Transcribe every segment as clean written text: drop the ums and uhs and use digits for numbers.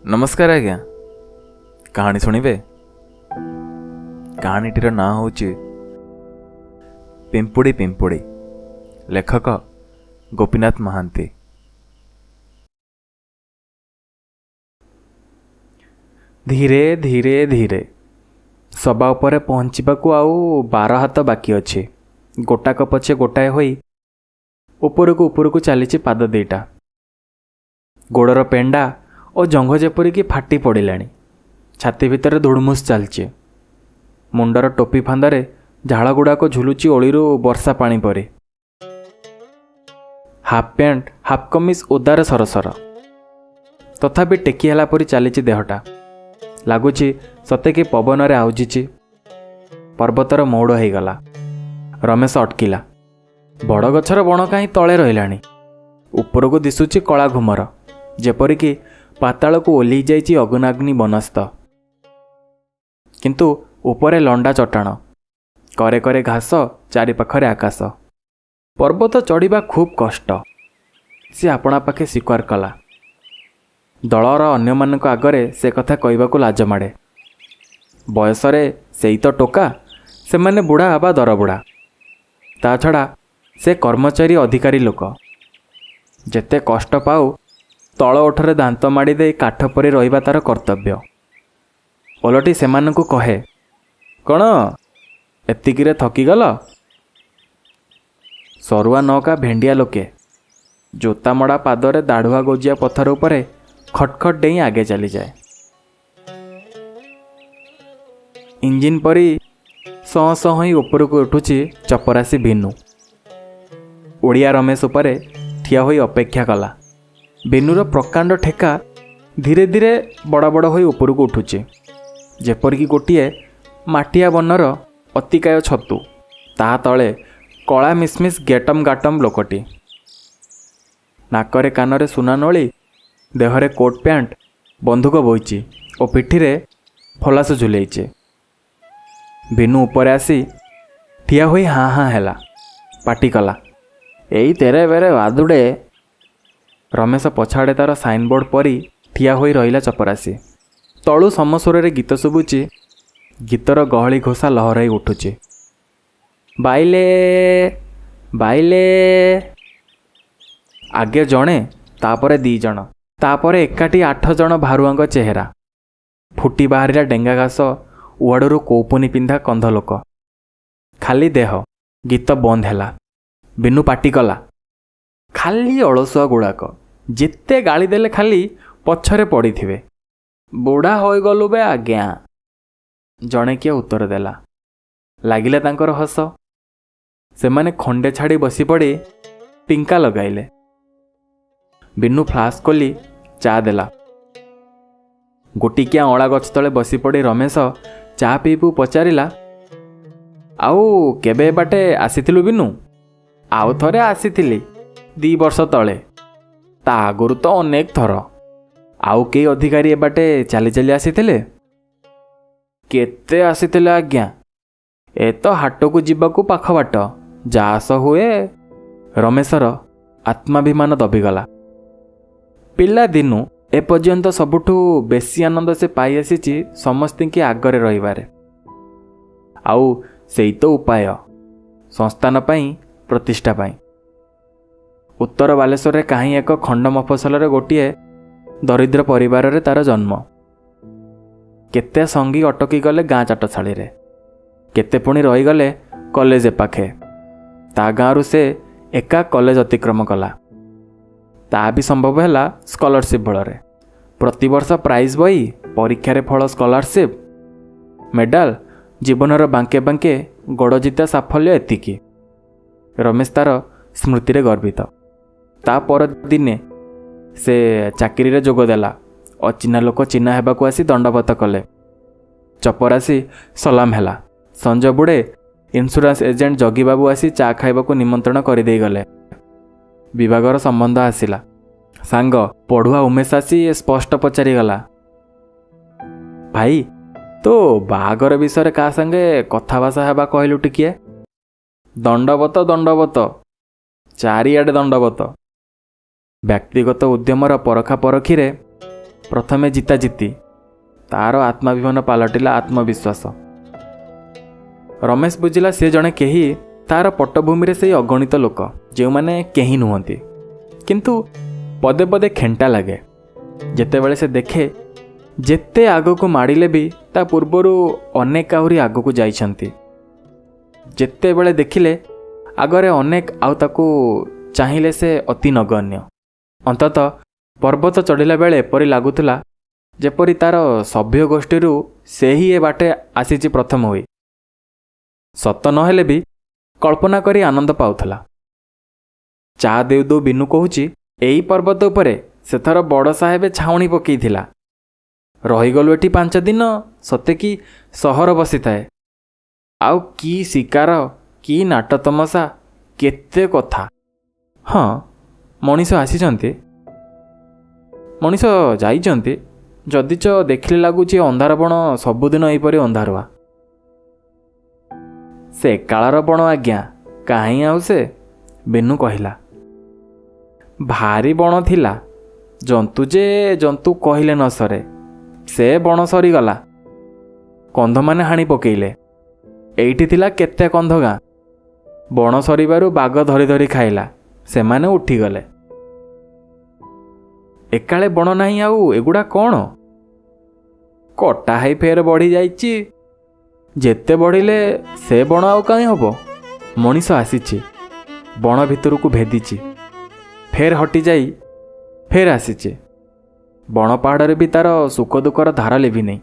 ନମସ୍କାର ଆଜ୍ଞା। କାହାଣୀ ଶୁଣିବେ? କାହାଣୀଟିର ନାଁ ହେଉଛି ପିମ୍ପୁଡ଼ି ପିମ୍ପୁଡ଼ି। ଲେଖକ ଗୋପୀନାଥ ମହାନ୍ତି। ଧୀରେ ଧୀରେ ଧୀରେ ସବା ଉପରେ ପହଞ୍ଚିବାକୁ ଆଉ 12 ହାତ ବାକି ଅଛି। ଗୋଟାକ ପଛେ ଗୋଟାଏ ହୋଇ ଉପରକୁ ଉପରକୁ ଚାଲିଛି ପାଦ ଦୁଇଟା। ଗୋଡ଼ର ପେଣ୍ଡା ଓ ଜଙ୍ଘ ଯେପରିକି ଫାଟି ପଡ଼ିଲାଣି। ଛାତି ଭିତରେ ଧୁଡ଼ମୁସ୍ ଚାଲିଛି। ମୁଣ୍ଡର ଟୋପି ଫାନ୍ଦରେ ଝାଳଗୁଡ଼ାକ ଝୁଲୁଛି ଓଳିରୁ ବର୍ଷା ପାଣି ପରି। ହାଫ୍ ପ୍ୟାଣ୍ଟ ହାଫ୍ କମିସ୍ ଓଦାରେ ସରସର, ତଥାପି ଟେକି ହେଲା ପରି ଚାଲିଛି ଦେହଟା। ଲାଗୁଛି ସତେ କି ପବନରେ ଆଉଜିଛି। ପର୍ବତର ମଉଡ଼ ହେଇଗଲା। ରମେଶ ଅଟକିଲା। ବଡ଼ ଗଛର ବଣ କାହିଁ ତଳେ ରହିଲାଣି। ଉପରକୁ ଦିଶୁଛି କଳା ଘୁମର, ଯେପରିକି ପାତାଳକୁ ଓହ୍ଲେଇ ଯାଇଛି ଅଗ୍ନାଗ୍ନି ବନସ୍ତ। କିନ୍ତୁ ଉପରେ ଲଣ୍ଡା ଚଟାଣ, କରେ କରେ ଘାସ, ଚାରିପାଖରେ ଆକାଶ। ପର୍ବତ ଚଢ଼ିବା ଖୁବ୍ କଷ୍ଟ, ସେ ଆପଣା ପାଖେ ସ୍ୱୀକାର କଲା। ଦଳର ଅନ୍ୟମାନଙ୍କ ଆଗରେ ସେ କଥା କହିବାକୁ ଲାଜ ମାଡ଼େ। ବୟସରେ ସେଇ ତ ଟୋକା, ସେମାନେ ବୁଢ଼ା ବା ଦରବୁଢ଼ା। ତା ଛଡ଼ା ସେ କର୍ମଚାରୀ ଅଧିକାରୀ ଲୋକ। ଯେତେ କଷ୍ଟ ପାଉ ତଳ ଓଠରେ ଦାନ୍ତ ମାଡ଼ି ଦେଇ କାଠ ପରି ରହିବା ତାର କର୍ତ୍ତବ୍ୟ। ଓଲଟି ସେମାନଙ୍କୁ କହେ, କ'ଣ ଏତିକିରେ ଥକିଗଲ? ସରୁଆ ନଅକା ଭେଣ୍ଡିଆ ଲୋକେ ଜୋତାମଡ଼ା ପାଦରେ ଦାଢ଼ୁଆ ଗୋଜିଆ ପଥର ଉପରେ ଖଟଖଟ ଡେଇଁ ଆଗେ ଚାଲିଯାଏ। ଇଞ୍ଜିନ୍ ପରି ସଁ ସଁ ହୋଇ ଉପରକୁ ଉଠୁଛି ଚପରାସି ବିନୁ। ଓଡ଼ିଆ ରମେଶ ଉପରେ ଠିଆ ହୋଇ ଅପେକ୍ଷା କଲା। ବିନୁର ପ୍ରକାଣ୍ଡ ଠେକା ଧୀରେ ଧୀରେ ବଡ଼ ବଡ଼ ହୋଇ ଉପରକୁ ଉଠୁଛି, ଯେପରିକି ଗୋଟିଏ ମାଟିଆ ବନର ଅତିକାୟ ଛତୁ। ତା ତଳେ କଳା ମିସମିସ୍ ଗେଟମ୍ ଗାଟମ୍ ଲୋକଟି। ନାକରେ କାନରେ ସୁନା ନଳି, ଦେହରେ କୋଟ୍ ପ୍ୟାଣ୍ଟ, ବନ୍ଧୁକ ବୋହିଛି ଓ ପିଠିରେ ଫଲାସ ଝୁଲେଇଛି। ବିନୁ ଉପରେ ଆସି ଠିଆ ହୋଇ ହାଁ ହାଁ ହେଲା, ପାଟି କଲା, ଏଇ ତେରେ ବେରେ ବାଦୁଡ଼େ। ରମେଶ ପଛଆଡ଼େ ତାର ସାଇନବୋର୍ଡ଼ ପରି ଠିଆ ହୋଇ ରହିଲା ଚପରାସି। ତଳୁ ସମସ୍ୱରରେ ଗୀତ ଶୁଭୁଛି। ଗୀତର ଗହଳି ଘୋଷା ଲହରାଇ ଉଠୁଛି। ବାଇଲେ ବାଇଲେ। ଆଗେ ଜଣେ, ତାପରେ 2 ଜଣ, ତାପରେ ଏକାଠି 8 ଜଣ ଭାରୁଆଙ୍କ ଚେହେରା। ଫୁଟି ବାହାରିଲା ଡେଙ୍ଗା ଘାସ ଉଆଡ଼ରୁ କୌପୁନି ପିନ୍ଧା କନ୍ଧ ଲୋକ। ଖାଲି ଦେହ। ଗୀତ ବନ୍ଦ ହେଲା। ବିନୁ ପାଟି କଲା, ଖାଲି ଅଳସୁଆ ଗୁଡ଼ାକ, ଯେତେ ଗାଳି ଦେଲେ ଖାଲି ପଛରେ ପଡ଼ିଥିବେ। ବୁଢ଼ା ହୋଇଗଲୁ ବେ ଆଜ୍ଞା, ଜଣେ କିଏ ଉତ୍ତର ଦେଲା। ଲାଗିଲା ତାଙ୍କର ହସ। ସେମାନେ ଖଣ୍ଡେ ଛାଡ଼ି ବସିପଡ଼ି ଟିଙ୍କା ଲଗାଇଲେ। ବିନୁ ଫ୍ଲାସ୍ ଖୋଲି ଚା ଦେଲା। ଗୋଟିକିଆ ଅଁଳା ଗଛ ତଳେ ବସିପଡ଼ି ରମେଶ ଚା ପିଇବୁ ପଚାରିଲା, ଆଉ କେବେ ଏ ବାଟେ ଆସିଥିଲୁ ବିନୁ? ଆଉ ଥରେ ଆସିଥିଲି 2 ବର୍ଷ ତଳେ, ତା ଆଗରୁ ତ ଅନେକ ଥର। ଆଉ କେହି ଅଧିକାରୀ ଏ ବାଟେ ଚାଲି ଚାଲି ଆସିଥିଲେ? କେତେ ଆସିଥିଲେ ଆଜ୍ଞା, ଏ ତ ହାଟକୁ ଯିବାକୁ ପାଖ ବାଟ, ଯା ଆସ ହୁଏ। ରମେଶର ଆତ୍ମାଭିମାନ ଦବିଗଲା। ପିଲାଦିନୁ ଏପର୍ଯ୍ୟନ୍ତ ସବୁଠୁ ବେଶୀ ଆନନ୍ଦ ସେ ପାଇ ଆସିଛି ସମସ୍ତିଙ୍କି ଆଗରେ ରହିବାରେ। ଆଉ ସେଇ ତ ଉପାୟ ସଂସ୍ଥାନ ପାଇଁ, ପ୍ରତିଷ୍ଠା ପାଇଁ। ଉତ୍ତର ବାଲେଶ୍ୱରରେ କାହିଁ ଏକ ଖଣ୍ଡ ମଫସଲରେ ଗୋଟିଏ ଦରିଦ୍ର ପରିବାରରେ ତାର ଜନ୍ମ। କେତେ ସଙ୍ଗୀ ଅଟକି ଗଲେ ଗାଁ ଚାଟଶାଳୀରେ, କେତେ ପୁଣି ରହିଗଲେ କଲେଜ ପାଖେ। ତା ଗାଁରୁ ସେ ଏକା କଲେଜ ଅତିକ୍ରମ କଲା। ତା ବି ସମ୍ଭବ ହେଲା ସ୍କଲାରସିପ୍ ବଳରେ। ପ୍ରତିବର୍ଷ ପ୍ରାଇଜ୍ ବହି, ପରୀକ୍ଷାରେ ଫଳ ସ୍କଲାରସିପ୍, ମେଡାଲ, ଜୀବନର ବାଙ୍କେ ବାଙ୍କେ ଗଡ଼ଜିତା ସାଫଲ୍ୟ ଏତିକି। ରମେଶ ତାର ସ୍ମୃତିରେ ଗର୍ବିତ। ତା ପରଦିନେ ସେ ଚାକିରିରେ ଯୋଗ ଦେଲା। ଅଚିହ୍ନା ଲୋକ ଚିହ୍ନା ହେବାକୁ ଆସି ଦଣ୍ଡବତ କଲେ। ଚପରାସି ସଲାମ ହେଲା। ସଞ୍ଜ ବୁଡ଼େ ଇନ୍ସୁରାନ୍ସ ଏଜେଣ୍ଟ ଜଗିବାବୁ ଆସି ଚା ଖାଇବାକୁ ନିମନ୍ତ୍ରଣ କରିଦେଇଗଲେ। ବିଭାଗର ସମ୍ବନ୍ଧ ଆସିଲା। ସାଙ୍ଗ ପଢ଼ୁଆ ଉମେଶ ଆସି ସ୍ପଷ୍ଟ ପଚାରିଗଲା, ଭାଇ ତୋ ବାହାଘର ବିଷୟରେ କାହା ସାଙ୍ଗେ କଥାଭାଷା ହେବା କହିଲୁ ଟିକିଏ? ଦଣ୍ଡବତ ଦଣ୍ଡବତ, ଚାରିଆଡ଼େ ଦଣ୍ଡବତ। ବ୍ୟକ୍ତିଗତ ଉଦ୍ୟମର ପରଖା ପରଖିରେ ପ୍ରଥମେ ଜିତାଜିତି, ତାର ଆତ୍ମାଭିମାନ ପାଲଟିଲା ଆତ୍ମବିଶ୍ୱାସ। ରମେଶ ବୁଝିଲା ସେ ଜଣେ କେହି, ତାର ପଟ୍ଟଭୂମିରେ ସେଇ ଅଗଣିତ ଲୋକ ଯେଉଁମାନେ କେହି ନୁହନ୍ତି। କିନ୍ତୁ ପଦେ ପଦେ ଖେଣ୍ଟା ଲାଗେ ଯେତେବେଳେ ସେ ଦେଖେ ଯେତେ ଆଗକୁ ମାଡ଼ିଲେ ବି ତା ପୂର୍ବରୁ ଅନେକ ଆହୁରି ଆଗକୁ ଯାଇଛନ୍ତି। ଯେତେବେଳେ ଦେଖିଲେ ଆଗରେ ଅନେକ ଆଉ ତାକୁ ଚାହିଁଲେ ସେ ଅତି ନଗଣ୍ୟ। ଅନ୍ତତଃ ପର୍ବତ ଚଢ଼ିଲା ବେଳେ ଏପରି ଲାଗୁଥିଲା ଯେପରି ତାର ସଭ୍ୟ ଗୋଷ୍ଠୀରୁ ସେହି ଏ ବାଟେ ଆସିଛି ପ୍ରଥମ ହୋଇ। ସତ ନହେଲେ ବି କଳ୍ପନା କରି ଆନନ୍ଦ ପାଉଥିଲା। ଚା ଦେଉ ଦେଉ ବିନୁ କହୁଛି, ଏଇ ପର୍ବତ ଉପରେ ସେଥର ବଡ଼ ସାହେବ ଛାଉଣି ପକେଇଥିଲା। ରହିଗଲୁ ଏଠି 5 ଦିନ, ସତେ କି ସହର ବସିଥାଏ। ଆଉ କି ଶିକାର, କି ନାଟ ତମସା, କେତେ କଥା। ହଁ, ମଣିଷ ଆସିଛନ୍ତି, ମଣିଷ ଯାଇଛନ୍ତି। ଯଦିଚ ଦେଖିଲେ ଲାଗୁଛି ଅନ୍ଧାର ବଣ ସବୁଦିନ ଏହିପରି ଅନ୍ଧାରୁଆ। ସେ କାଳର ବଣ ଆଜ୍ଞା, କାହିଁ ଆଉ ସେ? ବିନୁ କହିଲା। ଭାରି ବଣ ଥିଲା, ଜନ୍ତୁ ଯେ ଜନ୍ତୁ କହିଲେ ନ ସରେ। ସେ ବଣ ସରିଗଲା, କନ୍ଧମାନେ ହାଣି ପକେଇଲେ। ଏଇଠି ଥିଲା କେତେ କନ୍ଧ ଗାଁ। ବଣ ସରିବାରୁ ବାଘ ଧରି ଧରି ଖାଇଲା, ସେମାନେ ଉଠିଗଲେ। ଏକାଳେ ବଣ ନାହିଁ ଆଉ ଏଗୁଡ଼ା କ'ଣ? କଟା ହେଇ ଫେର ବଢ଼ିଯାଇଛି। ଯେତେ ବଢ଼ିଲେ ସେ ବଣ ଆଉ କାହିଁ ହବ? ମଣିଷ ଆସିଛି, ବଣ ଭିତରକୁ ଭେଦିଛି, ଫେର ହଟିଯାଇ ଫେର ଆସିଛି। ବଣ ପାହାଡ଼ରେ ବି ତାର ସୁଖ ଦୁଃଖର ଧାର ଲିଭିନେଇ,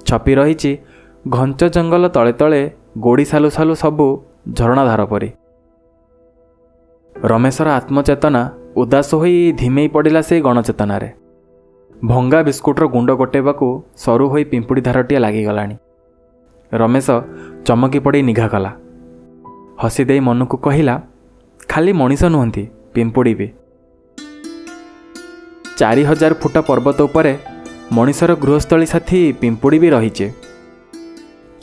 ଛପି ରହିଛି ଘଞ୍ଚ ଜଙ୍ଗଲ ତଳେ ତଳେ ଗୋଡ଼ି ସାଲୁ ସାଲୁ ସବୁ ଝରଣାଧାର ପରି। ରମେଶର ଆତ୍ମଚେତନା ଉଦାସ ହୋଇ ଧିମେଇ ପଡ଼ିଲା ସେଇ ଗଣଚେତନାରେ। ଭଙ୍ଗା ବିସ୍କୁଟର ଗୁଣ୍ଡ ଗୋଟେଇବାକୁ ସରୁ ହୋଇ ପିମ୍ପୁଡ଼ି ଧାରଟିଏ ଲାଗିଗଲାଣି। ରମେଶ ଚମକି ପଡ଼ି ନିଘା କଲା। ହସିଦେଇ ମନକୁ କହିଲା, ଖାଲି ମଣିଷ ନୁହନ୍ତି, ପିମ୍ପୁଡ଼ି ବି। 4000 ଫୁଟ ପର୍ବତ ଉପରେ ମଣିଷର ଗୃହସ୍ଥଳୀ ସାଥୀ ପିମ୍ପୁଡ଼ି ବି ରହିଛି।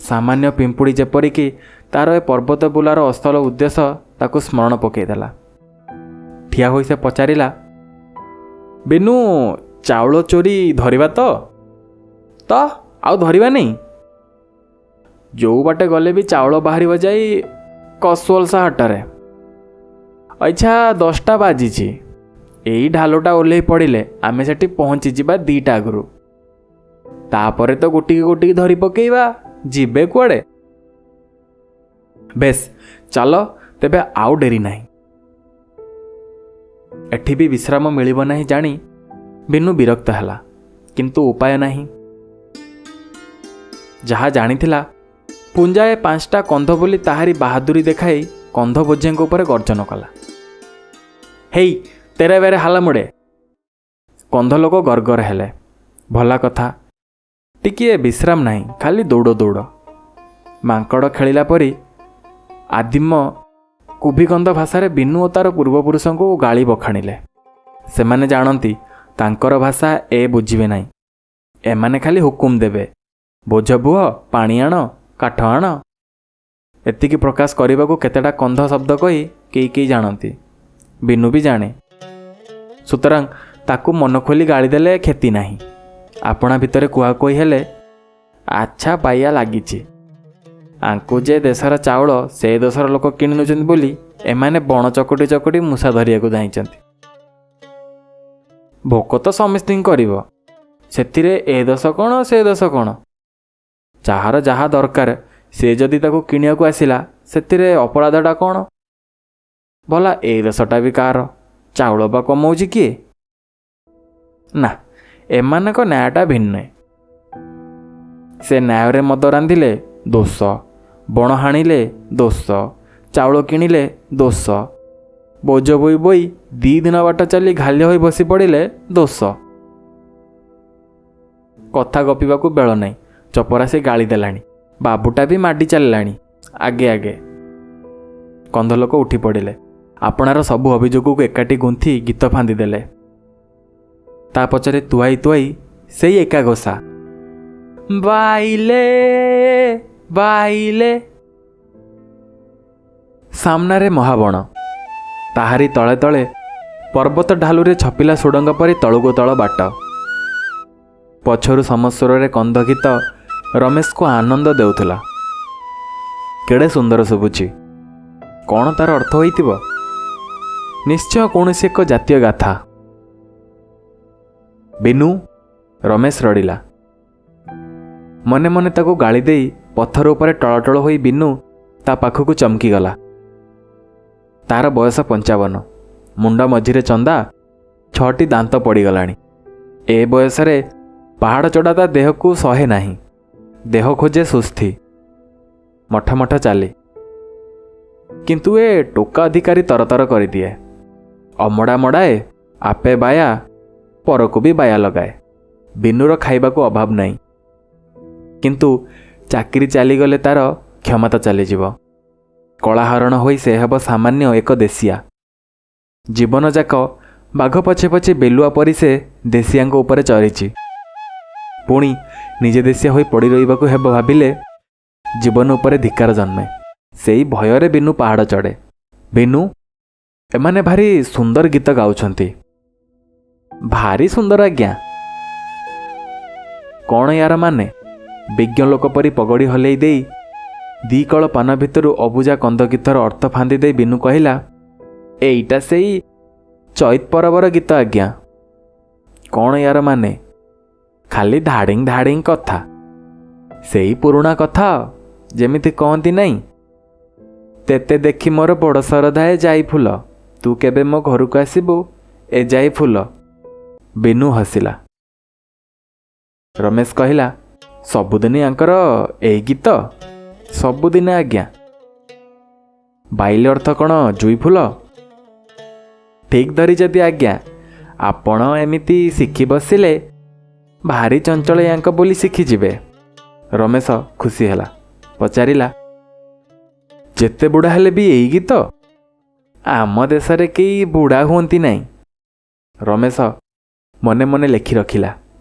ସାମାନ୍ୟ ପିମ୍ପୁଡ଼ି ଯେପରିକି ତାର ଏ ପର୍ବତ ବୁଲାର ଅସଲ ଉଦ୍ଦେଶ୍ୟ ତାକୁ ସ୍ମରଣ ପକାଇଦେଲା। ଠିଆ ହୋଇ ସେ ପଚାରିଲା, ବିନୁ, ଚାଉଳ ଚୋରି ଧରିବା ତ? ତ ଆଉ ଧରିବା ନେଇ? ଯେଉଁ ବାଟେ ଗଲେ ବି ଚାଉଳ ବାହାରିବ ଯାଇ କସୋଲସା ହାଟରେ। ଅଇଛା 10ଟା ବାଜିଛି, ଏଇ ଢାଲଟା ଓହ୍ଲେଇ ପଡ଼ିଲେ ଆମେ ସେଠି ପହଞ୍ଚିଯିବା 2ଟା ଆଗରୁ। ତାପରେ ତ ଗୋଟିକି ଗୋଟିକି ଧରି ପକେଇବା, ଯିବେ କୁଆଡ଼େ? ବେଶ ଚାଲ ତେବେ, ଆଉ ଡେରି ନାହିଁ। ଏଠି ବି ବିଶ୍ରାମ ମିଳିବ ନାହିଁ ଜାଣି ବିନୁ ବିରକ୍ତ ହେଲା, କିନ୍ତୁ ଉପାୟ ନାହିଁ। ଯାହା ଜାଣିଥିଲା ପୁଞ୍ଜାଏ 5ଟା କନ୍ଧ ବୋଲି ତାହାରି ବାହାଦୁରୀ ଦେଖାଇ କନ୍ଧ ବୋଝେଙ୍କ ଉପରେ ଗର୍ଜନ କଲା, ହେଇ ତେରେ ବେରେ ହାଲାମୁଡ଼େ। କନ୍ଧ ଲୋକ ଗର୍ଗର ହେଲେ। ଭଲା କଥା, ଟିକିଏ ବିଶ୍ରାମ ନାହିଁ, ଖାଲି ଦୌଡ଼ ଦୌଡ଼। ମାଙ୍କଡ଼ ଖେଳିଲା ପରି ଆଦିମ କୁଭିକନ୍ଧ ଭାଷାରେ ବିନୁ ଓ ତାର ପୂର୍ବପୁରୁଷଙ୍କୁ ଗାଳି ବଖାଣିଲେ। ସେମାନେ ଜାଣନ୍ତି ତାଙ୍କର ଭାଷା ଏ ବୁଝିବେ ନାହିଁ। ଏମାନେ ଖାଲି ହୁକୁମ ଦେବେ, ବୋଝ ବୁହ, ପାଣି ଆଣ, କାଠ ଆଣ। ଏତିକି ପ୍ରକାଶ କରିବାକୁ କେତେଟା କନ୍ଧ ଶବ୍ଦ କହି କେହି କେହି ଜାଣନ୍ତି, ବିନୁ ବି ଜାଣେ। ସୁତରାଂ ତାକୁ ମନ ଖୋଲି ଗାଳି ଦେଲେ କ୍ଷତି ନାହିଁ। ଆପଣା ଭିତରେ କୁହାକୁହି ହେଲେ, ଆଚ୍ଛା ବାଇଆ ଲାଗିଛି ଆଙ୍କୁ ଯେ ଦେଶର ଚାଉଳ ସେ ଦେଶର ଲୋକ କିଣି ନେଉଛନ୍ତି ବୋଲି ଏମାନେ ବଣ ଚକଟି ଚକଟି ମୂଷା ଧରିବାକୁ ଧାଇଁଛନ୍ତି। ଭୋକ ତ ସମସ୍ତଙ୍କୁ କରିବ, ସେଥିରେ ଏ ଦୋଷ କ'ଣ ସେ ଦୋଷ କ'ଣ? ଯାହାର ଯାହା ଦରକାର ସେ ଯଦି ତାକୁ କିଣିବାକୁ ଆସିଲା ସେଥିରେ ଅପରାଧଟା କ'ଣ? ଭଲା ଏ ଦେଶଟା ବି କାହାର? ଚାଉଳ ବା କମାଉଛି କିଏ? ନା, ଏମାନଙ୍କ ନ୍ୟାୟଟା ଭିନ୍ନ। ସେ ନ୍ୟାୟରେ ମଦ ରାନ୍ଧିଲେ ଦୋଷ, ବଣ ହାଣିଲେ ଦୋଷ, ଚାଉଳ କିଣିଲେ ଦୋଷ, ବୋଝ ବୋଇ ବୋଇ 2 ଦିନ ବାଟ ଚାଲି ଘାଲି ହୋଇ ବସି ପଡ଼ିଲେ ଦୋଷ। କଥା ଗପିବାକୁ ବେଳ ନାହିଁ। ଚପରାସି ଗାଳି ଦେଲାଣି, ବାବୁଟା ବି ମାଡ଼ି ଚାଲିଲାଣି ଆଗେ ଆଗେ। କନ୍ଧ ଲୋକ ଉଠି ପଡ଼ିଲେ। ଆପଣାର ସବୁ ଅଭିଯୋଗକୁ ଏକାଠି ଗୁନ୍ଥି ଗୀତ ଫାନ୍ଦି ଦେଲେ। ତା ପଛରେ ତୁଆଇ ତୁଆଇ ସେଇ ଏକା ଘୋଷା, ବାଇଲେ ବାଇଲେ। ସାମ୍ନାରେ ମହାବଣ, ତାହାରି ତଳେ ତଳେ ପର୍ବତ ଢାଲୁରେ ଛପିଲା ସୁଡ଼ଙ୍ଗ ପରି ତଳକୁ ତଳ ବାଟ। ପଛରୁ ସମସ୍ୱରରେ କନ୍ଧ ଗୀତ ରମେଶକୁ ଆନନ୍ଦ ଦେଉଥିଲା। କେଡ଼େ ସୁନ୍ଦର ଶୁଭୁଛି! କ'ଣ ତାର ଅର୍ଥ ହୋଇଥିବ? ନିଶ୍ଚୟ କୌଣସି ଏକ ଜାତୀୟ ଗାଥା। ବିନୁ, ରମେଶ ରଡ଼ିଲା। ମନେ ମନେ ତାକୁ ଗାଳି ଦେଇ ପଥର ଉପରେ ଟଳଟଳ ହୋଇ ବିନୁ ତା ପାଖକୁ ଚମକିଗଲା। ତାର ବୟସ 55, ମୁଣ୍ଡ ମଝିରେ ଚନ୍ଦା, 6ଟି ଦାନ୍ତ ପଡ଼ିଗଲାଣି। ଏ ବୟସରେ ପାହାଡ଼ ଚଢ଼ା ତା ଦେହକୁ ସହେ ନାହିଁ। ଦେହ ଖୋଜେ ସୁସ୍ଥି, ମଠ ମଠ ଚାଲି। କିନ୍ତୁ ଏ ଟୋକା ଅଧିକାରୀ ତରତର କରିଦିଏ। ଅମଡ଼ା ମଡ଼ାଏ, ଆପେ ବାୟା, ପରକୁ ବି ବାୟା ଲଗାଏ। ବିନୁର ଖାଇବାକୁ ଅଭାବ ନାହିଁ, କିନ୍ତୁ ଚାକିରି ଚାଲିଗଲେ ତାର କ୍ଷମତା ଚାଲିଯିବ। କଳାହରଣ ହୋଇ ସେ ହେବ ସାମାନ୍ୟ ଏକ ଦେଶିଆ। ଜୀବନଯାକ ବାଘ ପଛେ ପଛେ ବେଲୁଆ ପରି ସେ ଦେଶିଆଙ୍କ ଉପରେ ଚରିଛି। ପୁଣି ନିଜେ ଦେଶିଆ ହୋଇ ପଡ଼ି ରହିବାକୁ ହେବ ଭାବିଲେ ଜୀବନ ଉପରେ ଧିକାର ଜନ୍ମେ। ସେଇ ଭୟରେ ବିନୁ ପାହାଡ଼ ଚଢ଼େ। ବିନୁ, ଏମାନେ ଭାରି ସୁନ୍ଦର ଗୀତ ଗାଉଛନ୍ତି। ଭାରି ସୁନ୍ଦର ଆଜ୍ଞା। କ'ଣ ୟାର ମାନେ? ବିଜ୍ଞ ଲୋକ ପରି ପଗଡ଼ି ହଲେଇ ଦେଇ ଦି କଳ ପାନ ଭିତରୁ ଅବୁଜା କନ୍ଦ ଗୀତର ଅର୍ଥ ଫାନ୍ଦି ଦେଇ ବିନୁ କହିଲା, ଏଇଟା ସେଇ ଚୈତ ପରବର ଗୀତ ଆଜ୍ଞା। କ'ଣ ୟାର ମାନେ? ଖାଲି ଧାଡ଼ିଂ ଧାଡ଼ିଂ କଥା, ସେଇ ପୁରୁଣା କଥା, ଯେମିତି କହନ୍ତି ନାହିଁ, ତେତେ ଦେଖି ମୋର ବଡ଼ ସରଧାଏ ଯାଇ ଫୁଲ, ତୁ କେବେ ମୋ ଘରକୁ ଆସିବୁ ଏ ଯାଇ ଫୁଲ। ବିନୁ ହସିଲା। ରମେଶ କହିଲା, ସବୁଦିନ ୟାଙ୍କର ଏଇ ଗୀତ? ସବୁଦିନ ଆଜ୍ଞା। ବାଇଲ ଅର୍ଥ କ'ଣ ଜୁଇ ଫୁଲ? ଠିକ୍ ଧରିଛନ୍ତି ଆଜ୍ଞା। ଆପଣ ଏମିତି ଶିଖି ବସିଲେ ଭାରି ଚଞ୍ଚଳ ୟାଙ୍କ ବୋଲି ଶିଖିଯିବେ। ରମେଶ ଖୁସି ହେଲା, ପଚାରିଲା, ଯେତେ ବୁଢ଼ା ହେଲେ ବି ଏଇ ଗୀତ? ଆମ ଦେଶରେ କେହି ବୁଢ଼ା ହୁଅନ୍ତି ନାହିଁ। ରମେଶ ମନେ ମନେ ଲେଖି ରଖିଲା,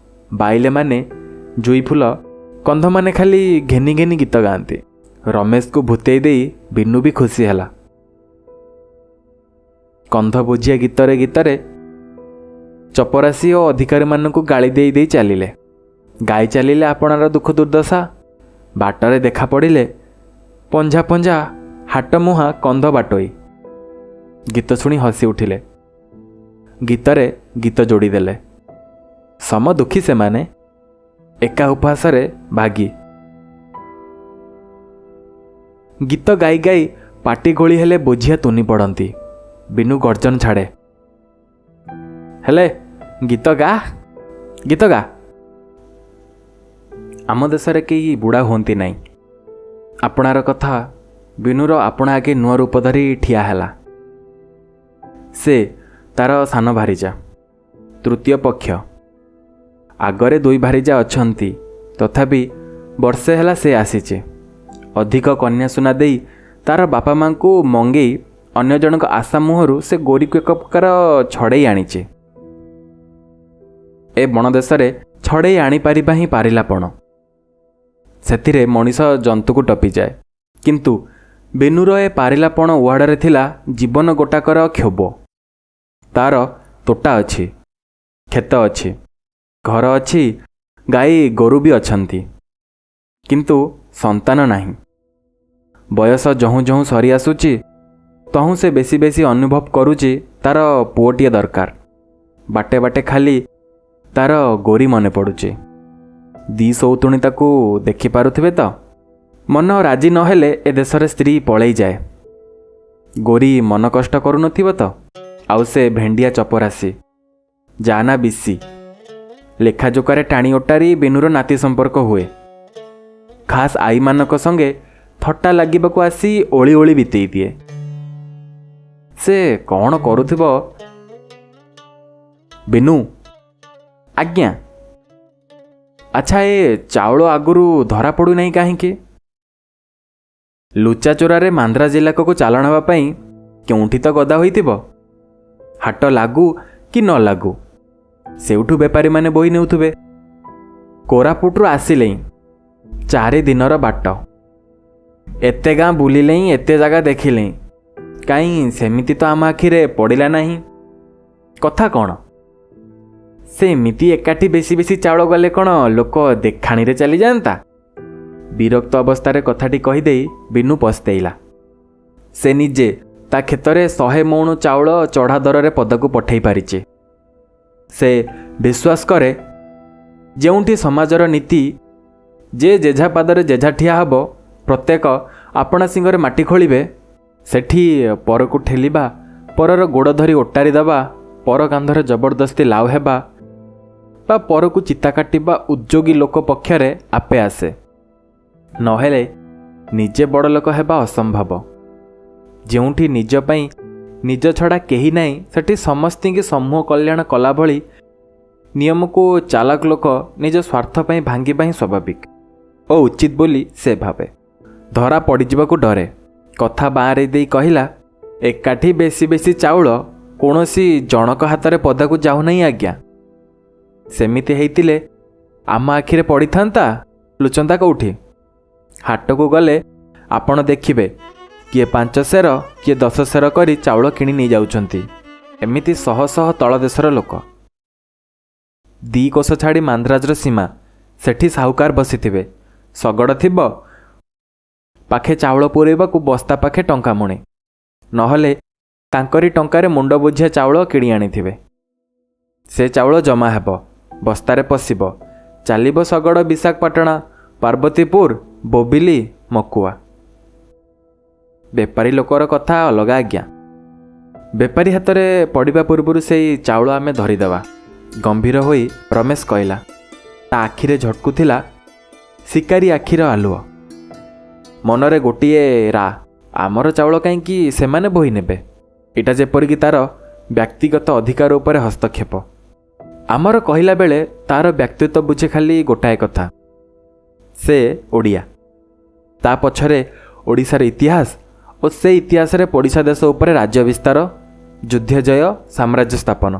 ବାଇଲେ ମାନେ ଜୁଇ ଫୁଲ, କନ୍ଧମାନେ ଖାଲି ଘେନି ଘେନି ଗୀତ ଗାଆନ୍ତି। ରମେଶକୁ ଭୂତେଇ ଦେଇ ବିନୁ ବି ଖୁସି ହେଲା। କନ୍ଧ ବୁଝିଆ ଗୀତରେ ଗୀତରେ ଚପରାସି ଓ ଅଧିକାରୀମାନଙ୍କୁ ଗାଳି ଦେଇ ଦେଇ ଚାଲିଲେ। ଗାଇ ଚାଲିଲେ ଆପଣାର ଦୁଃଖ ଦୁର୍ଦ୍ଦଶା। ବାଟରେ ଦେଖା ପଡ଼ିଲେ ପଞ୍ଝା ପଞ୍ଝା ହାଟ ମୁହାଁ କନ୍ଧ ବାଟୋଇ। ଗୀତ ଶୁଣି ହସି ଉଠିଲେ, ଗୀତରେ ଗୀତ ଯୋଡ଼ିଦେଲେ। ସମ ଦୁଃଖୀ ସେମାନେ, ଏକା ଉପହାସରେ ଭାଗି। ଗୀତ ଗାଇ ଗାଇ ପାଟି ଗୋଳି ହେଲେ ବୋଝିଆ ତୁନି ପଡ଼ନ୍ତି। ବିନୁ ଗର୍ଜନ ଛାଡ଼େ, ହେଲେ ଗୀତ ଗା, ଗୀତ ଗା। ଆମ ଦେଶରେ କେହି ବୁଢ଼ା ହୁଅନ୍ତି ନାହିଁ। ଆପଣାର କଥା ବିନୁର ଆପଣା ଆଗେ ନୂଆ ରୂପ ଧରି ଠିଆ ହେଲା। ସେ ତାର ସାନ ଭାରିଜା, ତୃତୀୟ ପକ୍ଷ। ଆଗରେ ଦୁଇ ଭାରିଜା ଅଛନ୍ତି, ତଥାପି ବର୍ଷେ ହେଲା ସେ ଆସିଛି। ଅଧିକ କନ୍ୟା ସୁନା ଦେଇ ତାର ବାପା ମାଙ୍କୁ ମଙ୍ଗେଇ ଅନ୍ୟ ଜଣଙ୍କ ଆଶା ମୁହଁରୁ ସେ ଗୋରୀକୁ ଏକ ପ୍ରକାର ଛଡ଼େଇ ଆଣିଛି। ଏ ବଣ ଦେଶରେ ଛଡ଼େଇ ଆଣିପାରିବା ହିଁ ପାରିଲା ପଣ। ସେଥିରେ ମଣିଷ ଜନ୍ତୁକୁ ଟପିଯାଏ। କିନ୍ତୁ ବେନୁର ଏ ପାରିଲାପଣ ଉହାଡ଼ରେ ଥିଲା ଜୀବନ ଗୋଟାକର କ୍ଷୋଭ। ତାର ତୋଟା ଅଛି, କ୍ଷେତ ଅଛି, ଘର ଅଛି, ଗାଈ ଗୋରୁ ବି ଅଛନ୍ତି, କିନ୍ତୁ ସନ୍ତାନ ନାହିଁ। ବୟସ ଯହୁଁ ଯହୁଁ ସରି ଆସୁଛି ତହୁଁ ସେ ବେଶୀ ବେଶୀ ଅନୁଭବ କରୁଛି ତାର ପୁଅଟିଏ ଦରକାର। ବାଟେ ବାଟେ ଖାଲି ତାର ଗୋରୀ ମନେ ପଡ଼ୁଛି। ଦି ସଉତୁଣୀ ତାକୁ ଦେଖିପାରୁଥିବେ ତ? ମନ ରାଜି ନହେଲେ ଏ ଦେଶରେ ସ୍ତ୍ରୀ ପଳେଇଯାଏ। ଗୋରୀ ମନ କଷ୍ଟ କରୁନଥିବ ତ? ଆଉ ସେ ଭେଣ୍ଡିଆ ଚପରାସି, ଯା ନା ବିଶି, ଲେଖାଯୋକାରେ ଟାଣି ଓଟାରି ବିନୁର ନାତି ସମ୍ପର୍କ ହୁଏ। ଖାସ୍ ଆଈମାନଙ୍କ ସଙ୍ଗେ ଥଟ୍ଟା ଲାଗିବାକୁ ଆସି ଓଳି ଓଳି ବିତେଇ ଦିଏ। ସେ କ'ଣ କରୁଥିବ? ବିନୁ, ଆଜ୍ଞା। ଆଚ୍ଛା, ଏ ଚାଉଳ ଆଗରୁ ଧରା ପଡ଼ୁନାହିଁ କାହିଁକି? ଲୁଚା ଚୋରାରେ ମାନ୍ଦ୍ରା ଜିଲ୍ଲାକୁ ଚାଲାଣ ହେବା ପାଇଁ କେଉଁଠି ତ ଗଦା ହୋଇଥିବ। ହାଟ ଲାଗୁ କି ନ ଲାଗୁ ସେଇଠୁ ବେପାରୀମାନେ ବୋହି ନେଉଥିବେ। କୋରାପୁଟରୁ ଆସିଲେଇଁ 4 ଦିନର ବାଟ, ଏତେ ଗାଁ ବୁଲିଲେଇଁ, ଏତେ ଜାଗା ଦେଖିଲେଇଁ, କାହିଁ ସେମିତି ତ ଆମ ଆଖିରେ ପଡ଼ିଲା ନାହିଁ। କଥା କ'ଣ? ସେମିତି ଏକାଠି ବେଶୀ ବେଶୀ ଚାଉଳ ଗଲେ କ'ଣ ଲୋକ ଦେଖାଣିରେ ଚାଲିଯାଆନ୍ତା? ବିରକ୍ତ ଅବସ୍ଥାରେ କଥାଟି କହିଦେଇ ବିନୁ ପସ୍ତେଇଲା। ସେ ନିଜେ ତା କ୍ଷେତରେ 100 ମୌଣ ଚାଉଳ ଚଢ଼ା ଦରରେ ପଦାକୁ ପଠାଇ ପାରିଛି। ସେ ବିଶ୍ୱାସ କରେ, ଯେଉଁଠି ସମାଜର ନୀତି ଯେ ଯେଝା ପାଦରେ ଯେଝା ଠିଆ ହେବ, ପ୍ରତ୍ୟେକ ଆପଣା ଶିଙ୍ଗରେ ମାଟି ଖୋଳିବେ, ସେଠି ପରକୁ ଠେଲିବା, ପରର ଗୋଡ଼ ଧରି ଓଟାରି ଦେବା, ପର କାନ୍ଧରେ ଜବରଦସ୍ତି ଲାଉ ହେବା ବା ପରକୁ ଚିତା କାଟିବା ଉଦ୍ୟୋଗୀ ଲୋକ ପକ୍ଷରେ ଆପେ ଆସେ। ନହେଲେ ନିଜେ ବଡ଼ ଲୋକ ହେବା ଅସମ୍ଭବ। ଯେଉଁଠି ନିଜ ପାଇଁ ନିଜ ଛଡ଼ା କେହି ନାହିଁ, ସେଠି ସମସ୍ତିଙ୍କି ସମୂହ କଲ୍ୟାଣ କଲା ଭଳି ନିୟମକୁ ଚାଲାକ ଲୋକ ନିଜ ସ୍ୱାର୍ଥ ପାଇଁ ଭାଙ୍ଗିବା ହିଁ ସ୍ୱାଭାବିକ ଓ ଉଚିତ ବୋଲି ସେ ଭାବେ। ଧରା ପଡ଼ିଯିବାକୁ ଡରେ କଥା ବାଁରେଇ ଦେଇ କହିଲା, ଏକାଠି ବେଶୀ ବେଶୀ ଚାଉଳ କୌଣସି ଜଣକ ହାତରେ ପଦାକୁ ଯାଉନାହିଁ ଆଜ୍ଞା। ସେମିତି ହେଇଥିଲେ ଆମ ଆଖିରେ ପଡ଼ିଥାନ୍ତା, ଲୁଚନ୍ତା କେଉଁଠି? ହାଟକୁ ଗଲେ ଆପଣ ଦେଖିବେ କିଏ 5 ସେର କିଏ 10 ସେର କରି ଚାଉଳ କିଣି ନେଇଯାଉଛନ୍ତି। ଏମିତି ଶହ ଶହ ତଳ ଦେଶର ଲୋକ। 2 କୋଷ ଛାଡ଼ି ମାନ୍ଦ୍ରାଜର ସୀମା, ସେଠି ସାହୁକାର ବସିଥିବେ। ଶଗଡ଼ ଥିବ ପାଖେ ଚାଉଳ ପୂରେଇବାକୁ ବସ୍ତା ପାଖେ ଟଙ୍କା ମୁଣି, ନହେଲେ ତାଙ୍କରି ଟଙ୍କାରେ ମୁଣ୍ଡ ବୁଝିଆ ଚାଉଳ କିଣି ଆଣିଥିବେ। ସେ ଚାଉଳ ଜମା ହେବ, ବସ୍ତାରେ ପଶିବ, ଚାଲିବ ଶଗଡ଼ ବିଶାଖାପାଟଣା, ପାର୍ବତୀପୁର, ବୋବିଲି, ମକୁଆ। ବେପାରୀ ଲୋକର କଥା ଅଲଗା ଆଜ୍ଞା। ବେପାରୀ ହାତରେ ପଡ଼ିବା ପୂର୍ବରୁ ସେଇ ଚାଉଳ ଆମେ ଧରିଦେବା, ଗମ୍ଭୀର ହୋଇ ରମେଶ କହିଲା। ତା ଆଖିରେ ଝଟକୁଥିଲା ଶିକାରୀ ଆଖିର ଆଲୁଅ। ମନରେ ଗୋଟିଏ ରା, ଆମର ଚାଉଳ କାହିଁକି ସେମାନେ ବୋହି ନେବେ? ଏଇଟା ଯେପରିକି ତାର ବ୍ୟକ୍ତିଗତ ଅଧିକାର ଉପରେ ହସ୍ତକ୍ଷେପ। ଆମର କହିଲା ବେଳେ ତାର ବ୍ୟକ୍ତିତ୍ୱ ବୁଝେ ଖାଲି ଗୋଟାଏ କଥା, ସେ ଓଡ଼ିଆ। ତା ପଛରେ ଓଡ଼ିଶାର ଇତିହାସ ଓ ସେ ଇତିହାସରେ ପଡ଼ିଶା ଦେଶ ଉପରେ ରାଜ୍ୟ ବିସ୍ତାର, ଯୁଦ୍ଧ ଜୟ, ସାମ୍ରାଜ୍ୟ ସ୍ଥାପନ।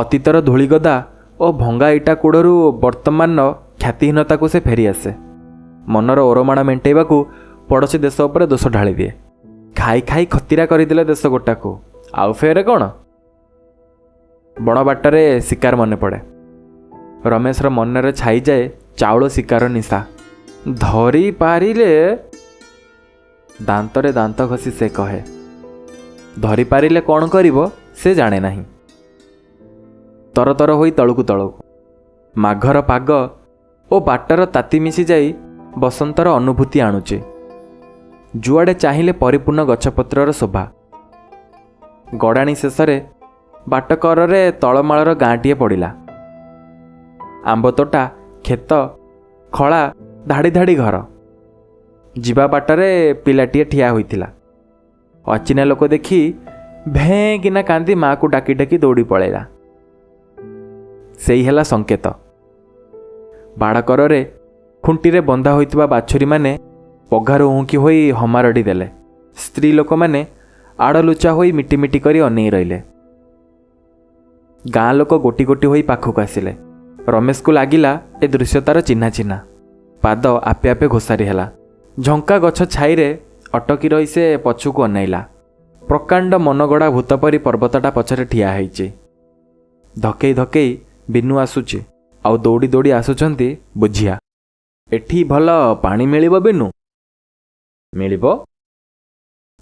ଅତୀତର ଧୂଳିଗଦା ଓ ଭଙ୍ଗା ଇଟା କୂଳରୁ ବର୍ତ୍ତମାନର ଖ୍ୟାତିହୀନତାକୁ ସେ ଫେରିଆସେ। ମନର ଓରମାଣ ମେଣ୍ଟେଇବାକୁ ପଡ଼ୋଶୀ ଦେଶ ଉପରେ ଦୋଷ ଢାଳିଦିଏ। ଖାଇ ଖାଇ ଖତିରା କରିଦେଲେ ଦେଶ ଗୋଟାକୁ, ଆଉ ଫେରେ କ'ଣ? ବଣ ବାଟରେ ଶିକାର ମନେ ପଡ଼େ। ରମେଶର ମନରେ ଛାଇଯାଏ ଚାଉଳ ଶିକାର ନିଶା। ଧରି ପାରିଲେ, ଦାନ୍ତରେ ଦାନ୍ତ ଘଷି ସେ କହେ। ଧରିପାରିଲେ କ'ଣ କରିବ ସେ ଜାଣେ ନାହିଁ। ତରତର ହୋଇ ତଳକୁ ତଳକୁ। ମାଘର ପାଗ ଓ ବାଟର ତାତି ମିଶିଯାଇ ବସନ୍ତର ଅନୁଭୂତି ଆଣୁଛି। ଯୁଆଡ଼େ ଚାହିଁଲେ ପରିପୂର୍ଣ୍ଣ ଗଛପତ୍ରର ଶୋଭା। ଗଡ଼ାଣି ଶେଷରେ ବାଟକରରେ ତଳମାଳର ଗାଁଟିଏ ପଡ଼ିଲା। ଆମ୍ବତୋଟା, କ୍ଷେତ, ଖଳା, ଧାଡ଼ି ଧାଡ଼ି ଘର। ଯିବା ବାଟରେ ପିଲାଟିଏ ଠିଆ ହୋଇଥିଲା। ଅଚିହ୍ନା ଲୋକ ଦେଖି ଭେଁ କିନା କାନ୍ଦି ମାଆକୁ ଡାକି ଡାକି ଦୌଡ଼ି ପଳେଇଲା। ସେଇ ହେଲା ସଂକେତ। ବାଡ଼କରରେ ଖୁଣ୍ଟିରେ ବନ୍ଧା ହୋଇଥିବା ବାଛୁରୀମାନେ ପଘାରୁ ଉହୁଁକି ହୋଇ ହମାରଡ଼ି ଦେଲେ। ସ୍ତ୍ରୀ ଲୋକମାନେ ଆଡ଼ଲୁଚା ହୋଇ ମିଟିମିଟି କରି ଅନେଇ ରହିଲେ। ଗାଁ ଲୋକ ଗୋଟି ଗୋଟି ହୋଇ ପାଖକୁ ଆସିଲେ। ରମେଶକୁ ଲାଗିଲା ଏ ଦୃଶ୍ୟ ତାର ଚିହ୍ନା ଚିହ୍ନା। ପାଦ ଆପେ ଆପେ ଘୋଷାରି ହେଲା। ଝଙ୍କା ଗଛ ଛାଇରେ ଅଟକି ରହି ସେ ପଛକୁ ଅନାଇଲା। ପ୍ରକାଣ୍ଡ ମନଗଢ଼ା ଭୂତ ପରି ପର୍ବତଟା ପଛରେ ଠିଆ ହେଇଛି। ଧକେଇ ଧକେଇ ବିନୁ ଆସୁଛି, ଆଉ ଦୌଡ଼ି ଦୌଡ଼ି ଆସୁଛନ୍ତି ବୁଝିଆ। ଏଠି ଭଲ ପାଣି ମିଳିବ ବିନୁ? ମିଳିବ।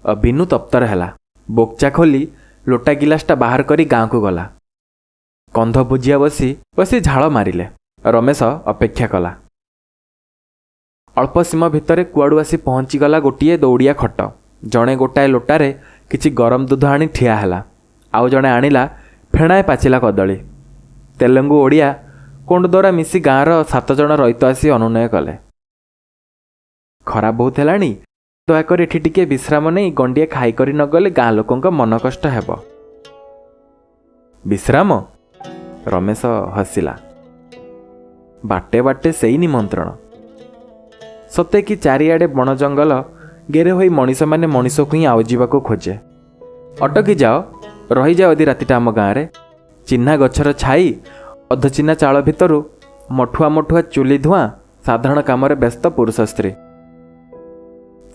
ବିନୁ ତପ୍ତର ହେଲା। ବୋକଚା ଖୋଲି ଲୋଟା ଗିଲାସଟା ବାହାର କରି ଗାଁକୁ ଗଲା। କନ୍ଧ ବୁଝିଆ ବସି ବସି ଝାଳ ମାରିଲେ। ରମେଶ ଅପେକ୍ଷା କଲା। ଅଳ୍ପ ସୀମ ଭିତରେ କୁଆଡ଼ୁ ଆସି ପହଞ୍ଚିଗଲା ଗୋଟିଏ ଦୌଡ଼ିଆ ଖଟ। ଜଣେ ଗୋଟାଏ ଲୋଟାରେ କିଛି ଗରମ ଦୁଧ ଆଣି ଠିଆ ହେଲା। ଆଉ ଜଣେ ଆଣିଲା ଫେଣାଏ ପାଚିଲା କଦଳୀ। ତେଲୁଗୁ, ଓଡ଼ିଆ, କୋଣ୍ଡଦୋରା ମିଶି ଗାଁର 7 ଜଣ ରଇତ ଆସି ଅନୁନୟ କଲେ, ଖରା ବହୁତ ହେଲାଣି, ଦୟାକରି ଏଠି ଟିକେ ବିଶ୍ରାମ ନେଇ ଗଣ୍ଡିଏ ଖାଇକରି ନଗଲେ ଗାଁ ଲୋକଙ୍କ ମନ କଷ୍ଟ ହେବ। ବିଶ୍ରାମ? ରମେଶ ହସିଲା। ବାଟେ ବାଟେ ସେଇ ନିମନ୍ତ୍ରଣ। ସତେ କି ଚାରିଆଡ଼େ ବଣ ଜଙ୍ଗଲ ଗେରେ ହୋଇ ମଣିଷମାନେ ମଣିଷକୁ ହିଁ ଆଉଜିବାକୁ ଖୋଜେ। ଅଟକି ଯାଅ, ରହିଯାଅ ଯଦି ରାତିଟା ଆମ ଗାଁରେ। ଚିହ୍ନା ଗଛର ଛାଇ, ଅଧଚିହ୍ନା ଚାଳ ଭିତରୁ ମଠୁଆ ମଠୁଆ ଚୁଲି ଧୂଆଁ, ସାଧାରଣ କାମରେ ବ୍ୟସ୍ତ ପୁରୁଷ ସ୍ତ୍ରୀ।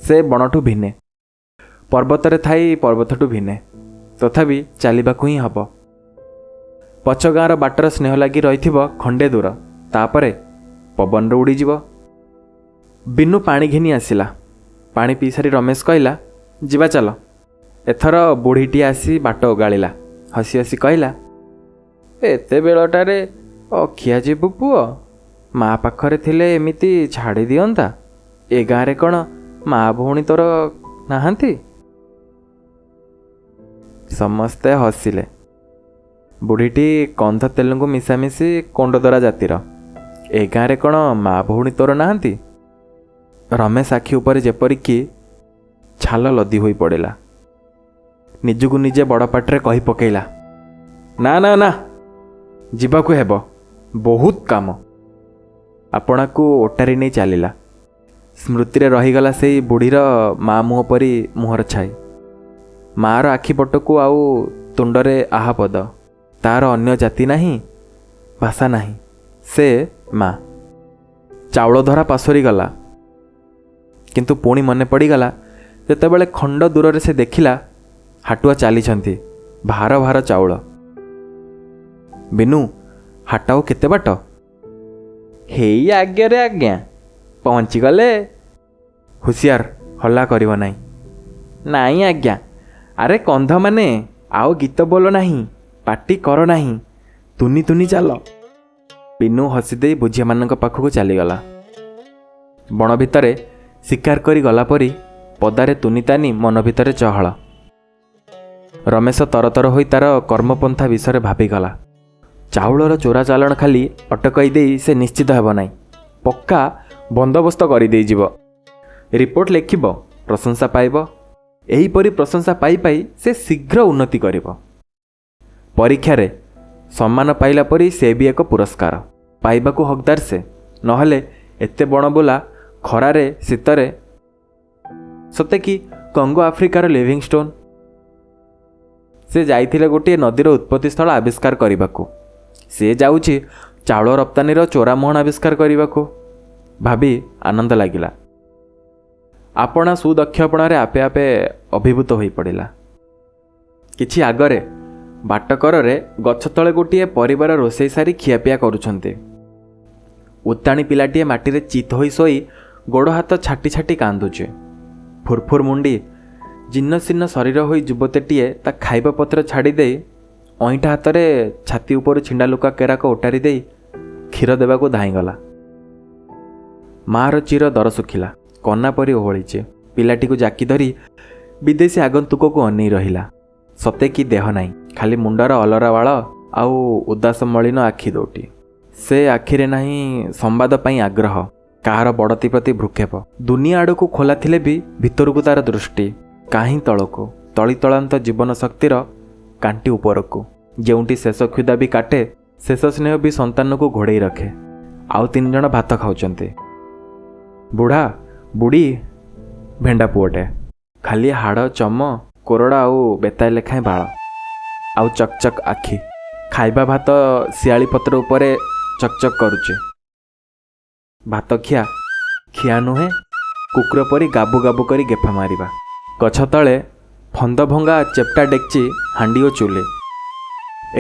ସେ ବଣଠୁ ଭିନେ, ପର୍ବତରେ ଥାଇ ପର୍ବତଠୁ ଭିନେ, ତଥାପି ଚାଲିବାକୁ ହିଁ ହେବ। ପଛ ଗାଁର ବାଟର ସ୍ନେହ ଲାଗି ରହିଥିବ ଖଣ୍ଡେ ଦୂର, ତାପରେ ପବନରେ ଉଡ଼ିଯିବ। ବିନୁ ପାଣି ଘେନି ଆସିଲା। ପାଣି ପିଇସାରି ରମେଶ କହିଲା, ଯିବା ଚାଲ। ଏଥର ବୁଢ଼ୀଟିଏ ଆସି ବାଟ ଓଗାଳିଲା। ହସି ହସି କହିଲା, ଏତେ ବେଳଟାରେ ଅଖିଆ ଯିବୁ ପୁଅ? ମା ପାଖରେ ଥିଲେ ଏମିତି ଛାଡ଼ି ଦିଅନ୍ତା? ଏ ଗାଁରେ କ'ଣ ମା ଭଉଣୀ ତୋର ନାହାନ୍ତି? ସମସ୍ତେ ହସିଲେ। ବୁଢ଼ୀଟି କନ୍ଧ ତେଲୁଗୁ ମିଶାମିଶି କୋଣ୍ଡଦରା ଜାତିର। ଏ ଗାଁରେ କ'ଣ ମା ଭଉଣୀ ତୋର ନାହାନ୍ତି? ରମେଶ ଆଖି ଉପରେ ଯେପରିକି ଛାଲ ଲଦି ହୋଇ ପଡ଼ିଲା। ନିଜକୁ ନିଜେ ବଡ଼ ପାଟିରେ କହି ପକେଇଲା, ନା ନା ନା, ଯିବାକୁ ହେବ, ବହୁତ କାମ। ଆପଣାକୁ ଓଟାରି ନେଇ ଚାଲିଲା। ସ୍ମୃତିରେ ରହିଗଲା ସେଇ ବୁଢ଼ୀର ମା ମୁହଁ ପରି ମୁହଁର ଛାଇ, ମାଆର ଆଖି ପଟକୁ ଆଉ ତୁଣ୍ଡରେ ଆହାପଦ। ତାର ଅନ୍ୟ ଜାତି ନାହିଁ, ଭାଷା ନାହିଁ, ସେ ମା। ଚାଉଳ ଧରା ପାଶୋରିଗଲା, କିନ୍ତୁ ପୁଣି ମନେ ପଡ଼ିଗଲା ଯେତେବେଳେ ଖଣ୍ଡ ଦୂରରେ ସେ ଦେଖିଲା ହାଟୁଆ ଚାଲିଛନ୍ତି, ଭାର ଭାର ଚାଉଳ। ବିନୁ, ହାଟ ଆଉ କେତେ ବାଟ? ହେଇ ଆଜ୍ଞାରେ ଆଜ୍ଞା, ପହଞ୍ଚିଗଲେ। ହୁସିଆର, ହଲ୍ଲା କରିବ ନାହିଁ। ନାଇଁ ଆଜ୍ଞା। ଆରେ କନ୍ଧମାନେ, ଆଉ ଗୀତ ବୋଲ ନାହିଁ, ପାଟି କର ନାହିଁ, ତୁନି ତୁନି ଚାଲ। ବିନୁ ହସିଦେଇ ବୁଝିଆମାନଙ୍କ ପାଖକୁ ଚାଲିଗଲା। ବଣ ଭିତରେ ଶିକାର କରି ଗଲା ପରି ପଦାରେ ତୁନି ତାନି, ମନ ଭିତରେ ଚହଳ। ରମେଶ ତରତର ହୋଇ ତାର କର୍ମପନ୍ଥା ବିଷୟରେ ଭାବିଗଲା। ଚାଉଳର ଚୋରା ଚାଲାଣ ଖାଲି ଅଟକାଇ ଦେଇ ସେ ନିଶ୍ଚିତ ହେବ ନାହିଁ, ପକ୍କା ବନ୍ଦୋବସ୍ତ କରିଦେଇଯିବ। ରିପୋର୍ଟ ଲେଖିବ, ପ୍ରଶଂସା ପାଇବ। ଏହିପରି ପ୍ରଶଂସା ପାଇ ପାଇ ସେ ଶୀଘ୍ର ଉନ୍ନତି କରିବ। ପରୀକ୍ଷାରେ ସମ୍ମାନ ପାଇଲା ପରି ସେ ବି ଏକ ପୁରସ୍କାର ପାଇବାକୁ ହକଦାର ସେ। ନହେଲେ ଏତେ ବଣବୁଲା ଖରାରେ ଶୀତରେ, ସତେ କି କଙ୍ଗୋ ଆଫ୍ରିକାର ଲିଭିଂ ଷ୍ଟୋନ୍। ସେ ଯାଇଥିଲେ ଗୋଟିଏ ନଦୀର ଉତ୍ପତ୍ତି ସ୍ଥଳ ଆବିଷ୍କାର କରିବାକୁ, ସେ ଯାଉଛି ଚାଉଳ ରପ୍ତାନିର ଚୋରାମୋହନ ଆବିଷ୍କାର କରିବାକୁ। ଭାବି ଆନନ୍ଦ ଲାଗିଲା। ଆପଣା ସୁଦକ୍ଷପଣରେ ଆପେ ଆପେ ଅଭିଭୂତ ହୋଇପଡ଼ିଲା। କିଛି ଆଗରେ ବାଟକରରେ ଗଛ ତଳେ ଗୋଟିଏ ପରିବାର ରୋଷେଇ ସାରି ଖିଆପିଆ କରୁଛନ୍ତି। ଉତ୍ତାଣି ପିଲାଟିଏ ମାଟିରେ ଚିତ୍ ହୋଇ ଶୋଇ ଗୋଡ଼ ହାତ ଛାଟି ଛାଟି କାନ୍ଦୁଛି। ଫୁରଫୁର ମୁଣ୍ଡି ଜୀର୍ଣ୍ଣ ଶୀର୍ଣ୍ଣ ଶରୀର ହୋଇ ଯୁବତୀଟିଏ ତା ଖାଇବା ପତ୍ର ଛାଡ଼ି ଦେଇ ଅଇଁଠା ହାତରେ ଛାତି ଉପରୁ ଛିଣ୍ଡା ଲୁକା କେରାକ ଓଟାରି ଦେଇ କ୍ଷୀର ଦେବାକୁ ଧାଇଁଗଲା। ମାଆର ଚିର ଦର ଶୁଖିଲା କନା ପରି ଓହଳିଛି। ପିଲାଟିକୁ ଜାକି ଧରି ବିଦେଶୀ ଆଗନ୍ତୁକକୁ ଅନେଇ ରହିଲା। ସତେ କି ଦେହ ନାହିଁ, ଖାଲି ମୁଣ୍ଡର ଅଲରା ବାଳ ଆଉ ଉଦାସ ମଳିନ ଆଖି ଦୋଟି। ସେ ଆଖିରେ ନାହିଁ ସମ୍ବାଦ ପାଇଁ ଆଗ୍ରହ, କାହାର ବଡ଼ତି ପ୍ରତି ଭ୍ରୂକ୍ଷେପ। ଦୁନିଆ ଆଡ଼କୁ ଖୋଲା ଥିଲେ ବି ଭିତରକୁ ତାର ଦୃଷ୍ଟି କାହିଁ ତଳକୁ, ତଳିତଳାନ୍ତ ଜୀବନ ଶକ୍ତିର କାଣ୍ଟି ଉପରକୁ, ଯେଉଁଠି ଶେଷ କ୍ଷୁଧା ବି କାଟେ, ଶେଷ ସ୍ନେହ ବି ସନ୍ତାନକୁ ଘୋଡ଼େଇ ରଖେ। ଆଉ ତିନି ଜଣ ଭାତ ଖାଉଛନ୍ତି, ବୁଢ଼ା ବୁଢ଼ୀ ଭେଣ୍ଡା ପୁଅଟେ। ଖାଲି ହାଡ଼ ଚମ କୋରଡ଼ା ଆଉ ବେତାଏ ଲେଖାଏଁ ବାଳ ଆଉ ଚକଚକ୍ ଆଖି। ଖାଇବା ଭାତ ଶିଆଳି ପତ୍ର ଉପରେ ଚକଚକ୍ କରୁଛି। ଭାତ ଖିଆ ଖିଆ ନୁହେଁ, କୁକୁର ପରି ଗାବୁ ଗାବୁ କରି ଗେଫା ମାରିବା। ଗଛ ତଳେ ଫନ୍ଦ ଭଙ୍ଗା ଚେପ୍ଟା ଡେକ୍ଚି, ହାଣ୍ଡି ଓ ଚୁଲି।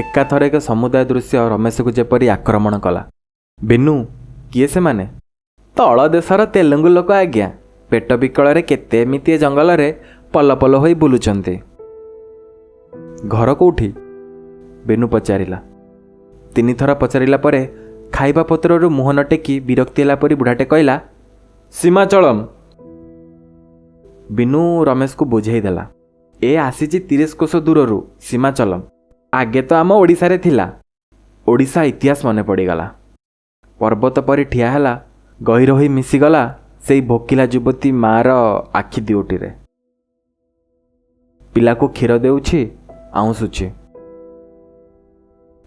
ଏକାଥରକେ ସମୁଦାୟ ଦୃଶ୍ୟ ରମେଶକୁ ଯେପରି ଆକ୍ରମଣ କଲା। ବିନୁ, କିଏ ସେମାନେ? ତଳ ଦେଶର ତେଲୁଗୁ ଲୋକ ଆଜ୍ଞା, ପେଟ ବିକଳରେ କେତେ ଏମିତି ଏ ଜଙ୍ଗଲରେ ପଲ ପଲ ହୋଇ ବୁଲୁଛନ୍ତି। ଘର କୋଉଠି? ବିନୁ ପଚାରିଲା। ତିନିଥର ପଚାରିଲା ପରେ ଖାଇବା ପତ୍ରରୁ ମୁହଁ ନ ଟେକି ବିରକ୍ତି ହେଲା ପରି ବୁଢ଼ାଟେ କହିଲା, ସୀମାଚଳମ୍। ବିନୁ ରମେଶକୁ ବୁଝେଇ ଦେଲା, ଏ ଆସିଛି 30 କୋଶ ଦୂରରୁ, ସୀମାଚଲମ। ଆଗେ ତ ଆମ ଓଡ଼ିଶାରେ ଥିଲା। ଓଡ଼ିଶା ଇତିହାସ ମନେ ପଡ଼ିଗଲା। ପର୍ବତ ପରି ଠିଆ ହେଲା, ଗହୀର ହୋଇ ମିଶିଗଲା ସେଇ ଭୋକିଲା ଯୁବତୀ ମାଆର ଆଖି ଦିଓଟିରେ। ପିଲାକୁ କ୍ଷୀର ଦେଉଛି, ଆଉଁସୁଛି।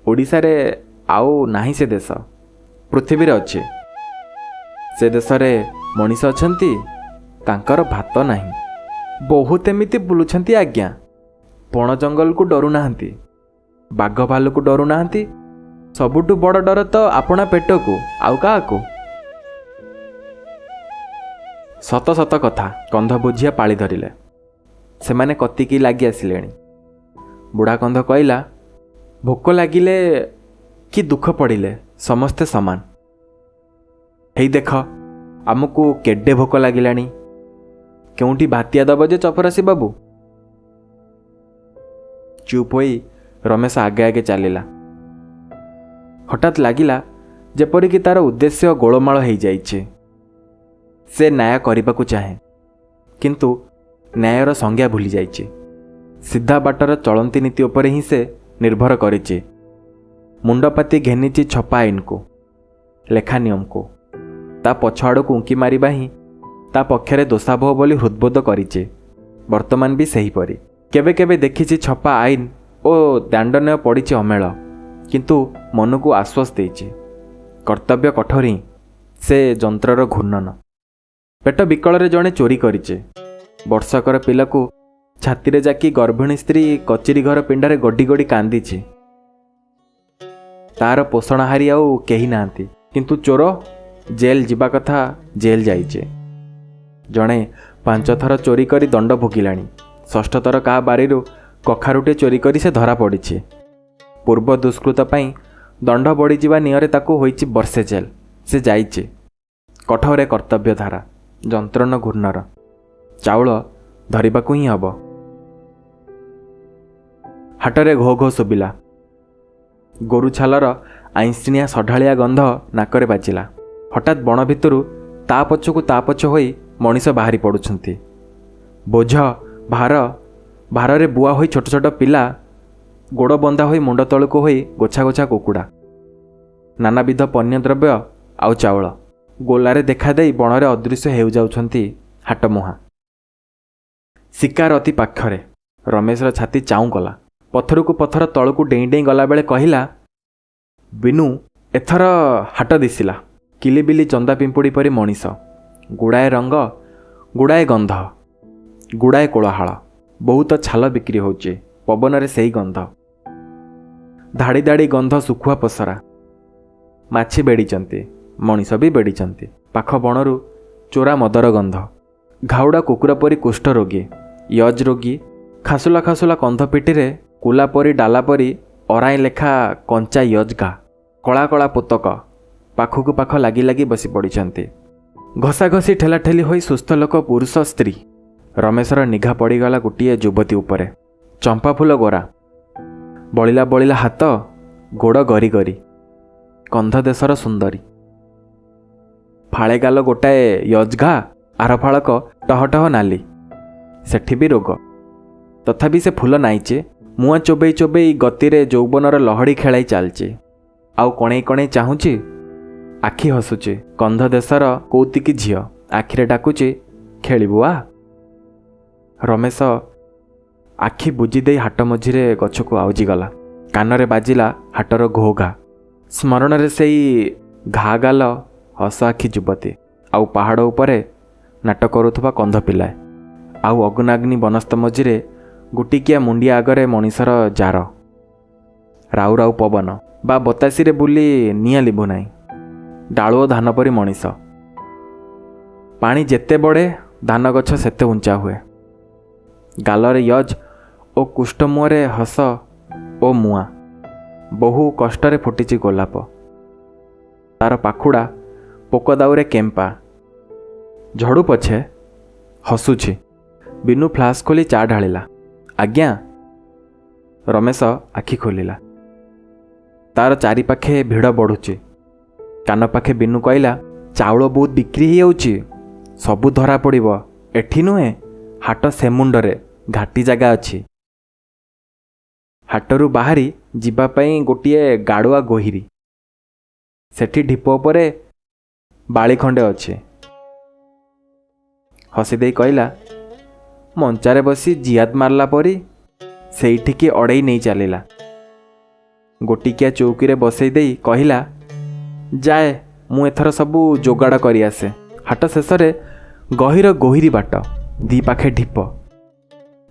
ଓଡ଼ିଶାରେ ଆଉ ନାହିଁ ସେ ଦେଶ, ପୃଥିବୀରେ ଅଛି। ସେ ଦେଶରେ ମଣିଷ ଅଛନ୍ତି, ତାଙ୍କର ଭାତ ନାହିଁ। ବହୁତ ଏମିତି ବୁଲୁଛନ୍ତି ଆଜ୍ଞା। ବଣ ଜଙ୍ଗଲକୁ ଡରୁନାହାନ୍ତି, ବାଘ ଭାଲୁକୁ ଡରୁନାହାନ୍ତି। ସବୁଠୁ ବଡ଼ ଡର ତ ଆପଣା ପେଟକୁ, ଆଉ କାହାକୁ? ସତ ସତ କଥା କନ୍ଧ ବୁଝିଆ ପାଳି ଧରିଲେ। ସେମାନେ କତିକି ଲାଗି ଆସିଲେଣି। ବୁଢ଼ା କନ୍ଧ କହିଲା, ଭୋକ ଲାଗିଲେ କି ଦୁଃଖ ପଡ଼ିଲେ ସମସ୍ତେ ସମାନ। ହେଇ ଦେଖ, ଆମକୁ କେଡ଼େ ଭୋକ ଲାଗିଲାଣି, କେଉଁଠି ଭାତିଆ ଦବ ଯେ ଚପରାସି ବାବୁ? ଚୁପ୍ ହୋଇ ରମେଶ ଆଗେ ଆଗେ ଚାଲିଲା। ହଠାତ୍ ଲାଗିଲା ଯେପରିକି ତାର ଉଦ୍ଦେଶ୍ୟ ଗୋଳମାଳ ହେଇଯାଇଛି। ସେ ନ୍ୟାୟ କରିବାକୁ ଚାହେଁ, କିନ୍ତୁ ନ୍ୟାୟର ସଂଜ୍ଞା ଭୁଲିଯାଇଛି। ସିଧା ବାଟର ଚଳନ୍ତି ନୀତି ଉପରେ ହିଁ ସେ ନିର୍ଭର କରିଛି। ମୁଣ୍ଡପାତି ଘେନିଛି ଛପା ଆଇନକୁ, ଲେଖା ନିୟମକୁ। ତା ପଛ ଆଡ଼କୁ ଉଙ୍କି ମାରିବା ହିଁ ତା ପକ୍ଷରେ ଦୋଷାବହ ବୋଲି ହୃଦବୋଧ କରିଛି। ବର୍ତ୍ତମାନ ବି ସେହିପରି। କେବେ କେବେ ଦେଖିଛି ଛପା ଆଇନ ଓ ଦାଣ୍ଡନୟ ପଡ଼ିଛି ଅମେଳ, କିନ୍ତୁ ମନକୁ ଆଶ୍ୱାସ ଦେଇଛି। କର୍ତ୍ତବ୍ୟ କଠୋର ହିଁ ସେ ଯନ୍ତ୍ରର ଘୂର୍ଣ୍ଣନ। ପେଟ ବିକଳରେ ଜଣେ ଚୋରି କରିଛି। ବର୍ଷକର ପିଲାକୁ ଛାତିରେ ଜାକି ଗର୍ଭିଣୀ ସ୍ତ୍ରୀ କଚେରୀ ଘର ପିଣ୍ଡାରେ ଗଡ଼ି ଗଡ଼ି କାନ୍ଦିଛି। ତାର ପୋଷଣହାରୀ ଆଉ କେହି ନାହାନ୍ତି, କିନ୍ତୁ ଚୋର ଜେଲ୍ ଯିବା କଥା ଜେଲ୍ ଯାଇଛି। ଜଣେ 5 ଥର ଚୋରି କରି ଦଣ୍ଡ ଭୋଗିଲାଣି। ଷଷ୍ଠ ଥର କାହା ବାରିରୁ କଖାରୁଟେ ଚୋରି କରି ସେ ଧରା ପଡ଼ିଛି। ପୂର୍ବ ଦୁଷ୍କୃତ ପାଇଁ ଦଣ୍ଡ ବଢ଼ିଯିବା ନିୟରେ ତାକୁ ହୋଇଛି ବର୍ଷେ ଜେଲ୍। ସେ ଯାଇଛି। କଠୋରେ କର୍ତ୍ତବ୍ୟ ଧାରା, ଯନ୍ତ୍ରଣ ଘୂର୍ଣ୍ଣର ଚାଉଳ ଧରିବାକୁ ହିଁ ହେବ। ହାଟରେ ଘୋ ଘୋ ଶୁଭିଲା। ଗୋରୁ ଛାଲର ଆଇଁଷିଣିଆ ସଢ଼ାଳିଆ ଗନ୍ଧ ନାକରେ ବାଜିଲା। ହଠାତ୍ ବଣ ଭିତରୁ ତା ପଛକୁ ତା ପଛ ହୋଇ ମଣିଷ ବାହାରି ପଡ଼ୁଛନ୍ତି। ବୋଝ ଭାର ଭାରରେ ବୁଆ ହୋଇ ଛୋଟ ଛୋଟ ପିଲା, ଗୋଡ଼ ବନ୍ଧା ହୋଇ ମୁଣ୍ଡ ତଳକୁ ହୋଇ ଗୋଛା ଗୋଛା କୁକୁଡ଼ା, ନାନାବିଧ ପଣ୍ୟଦ୍ରବ୍ୟ ଆଉ ଚାଉଳ ଗୋଲାରେ ଦେଖାଦେଇ ବଣରେ ଅଦୃଶ୍ୟ ହେଉଯାଉଛନ୍ତି ହାଟମୁହାଁ। ଶିକାର ଅତି ପାଖରେ। ରମେଶର ଛାତି ଚାଉଁ କଲା। ପଥରକୁ ପଥର ତଳକୁ ଡେଇଁ ଡେଇଁ ଗଲାବେଳେ କହିଲା, ବିନୁ, ଏଥର ହାଟ ଦିଶିଲା। କିଲିବିଲି ଚନ୍ଦା ପିମ୍ପୁଡ଼ି ପରି ମଣିଷ, ଗୁଡ଼ାଏ ରଙ୍ଗ, ଗୁଡ଼ାଏ ଗନ୍ଧ, ଗୁଡ଼ାଏ କୋଳାହଳ। ବହୁତ ଛାଲ ବିକ୍ରି ହେଉଛି, ପବନରେ ସେଇ ଗନ୍ଧ, ଧାଡ଼ି ଧାଡ଼ି ଗନ୍ଧ ଶୁଖୁଆ ପସରା। ମାଛି ବେଡ଼ିଛନ୍ତି, ମଣିଷ ବି ବେଡ଼ିଛନ୍ତି। ପାଖ ବଣରୁ ଚୋରା ମଦର ଗନ୍ଧ। ଘାଉଡ଼ା କୁକୁର ପରି କୁଷ୍ଠ ରୋଗୀ, ୟଜ୍ ରୋଗୀ, ଖାସୁଲା ଖାସୁଲା କନ୍ଧ ପିଠିରେ କୁଲା ପରି ଡାଲା ପରି ଅରାଇ ଲେଖା କଞ୍ଚା ୟଜ୍ ଘା, କଳା କଳା ପୋତକ ପାଖକୁ ପାଖ ଲାଗି ଲାଗି ବସି ପଡ଼ିଛନ୍ତି। ଘଷାଘଷି ଠେଲାଠେଲି ହୋଇ ସୁସ୍ଥ ଲୋକ, ପୁରୁଷ, ସ୍ତ୍ରୀ। ରମେଶର ନିଘା ପଡ଼ିଗଲା ଗୋଟିଏ ଯୁବତୀ ଉପରେ। ଚମ୍ପା ଫୁଲ ଗୋରା, ବଳିଲା ବଳିଲା ହାତ, ଗୋଡ଼ ଗରି ଗରି, କନ୍ଧ ଦେଶର ସୁନ୍ଦରୀ। ଫାଳେ ଗାଲ ଗୋଟାଏ ୟଜଘା, ଆର ଫାଳକ ଟହ ଟହ ନାଲି, ସେଠି ବି ରୋଗ। ତଥାପି ସେ ଫୁଲ ନାଇଚେ, ମୁଆଁ ଚୋବେଇ ଚୋବେଇ ଗତିରେ ଯୌବନର ଲହଡ଼ି ଖେଳାଇ ଚାଲିଛି। ଆଉ କଣେଇ କଣେଇ ଚାହୁଁଛି, ଆଖି ହସୁଛି। କନ୍ଧ ଦେଶର କୌତିକି ଝିଅ ଆଖିରେ ଡାକୁଛି, ଖେଳିବୁ ଆ। ରମେଶ ଆଖି ବୁଜିଦେଇ ହାଟ ମଝିରେ ଗଛକୁ ଆଉଜିଗଲା। କାନରେ ବାଜିଲା ହାଟର ଘୋ ଘା। ସ୍ମରଣରେ ସେଇ ଘା ଗାଲ ହସ ଆଖି ଯୁବତୀ, ଆଉ ପାହାଡ଼ ଉପରେ ନାଟ କରୁଥିବା କନ୍ଧ ପିଲାଏ, ଆଉ ଅଗ୍ନାଗ୍ନି ବନସ୍ତ ମଝିରେ ଗୋଟିକିଆ ମୁଣ୍ଡିଆ ଆଗରେ ମଣିଷର ଜାର। ରାଉ ରାଉ ପବନ ବା ବତାସିରେ ବୁଲି ନିଆଁ ଲିଭୁ ନାହିଁ। ଡାଳୁଅ ଧାନ ପରି ମଣିଷ। ପାଣି ଯେତେ ବଢ଼େ ଧାନ ଗଛ ସେତେ ଉଞ୍ଚା ହୁଏ। ଗାଲରେ ୟଜ୍ ଓ କୁଷ୍ଠ ମୁହଁରେ ହସ ଓ ମୁଆଁ। ବହୁ କଷ୍ଟରେ ଫୁଟିଛି ଗୋଲାପ। ତାର ପାଖୁଡ଼ା ପୋକ ଦାଉରେ କେମ୍ପା। ଝଡ଼ୁ ପଛେ ହସୁଛି। ବିନୁ ଫ୍ଲାସ୍ ଖୋଲି ଚା ଢାଳିଲା। ଆଜ୍ଞା। ରମେଶ ଆଖି ଖୋଲିଲା। ତାର ଚାରିପାଖେ ଭିଡ଼ ବଢ଼ୁଛି। କାନ ପାଖେ ବିନୁ କହିଲା, ଚାଉଳ ବହୁତ ବିକ୍ରି ହେଇଯାଉଛି, ସବୁ ଧରା ପଡ଼ିବ। ଏଠି ନୁହେଁ, ହାଟ ସେମୁଣ୍ଡରେ ଘାଟି ଜାଗା ଅଛି। ହାଟରୁ ବାହାରି ଯିବା ପାଇଁ ଗୋଟିଏ ଗାଡ଼ୁଆ ଗୋହିରୀ। ସେଠି ଢିପ ଉପରେ ବାଳି ଖଣ୍ଡେ ଅଛି। ହସିଦେଇ କହିଲା, ମଞ୍ଚାରେ ବସି ଜିଆଦ ମାରିଲା ପରି ସେଇଠିକି ଅଡ଼େଇ ନେଇ ଚାଲିଲା। ଗୋଟିକିଆ ଚୌକିରେ ବସେଇ ଦେଇ କହିଲା, ଯାଏ, ମୁଁ ଏଥର ସବୁ ଯୋଗାଡ଼ କରି ଆସେ। ହାଟ ଶେଷରେ ଗହୀର ଗୋହିରୀ ବାଟ, ଦି ପାଖେ ଢିପ,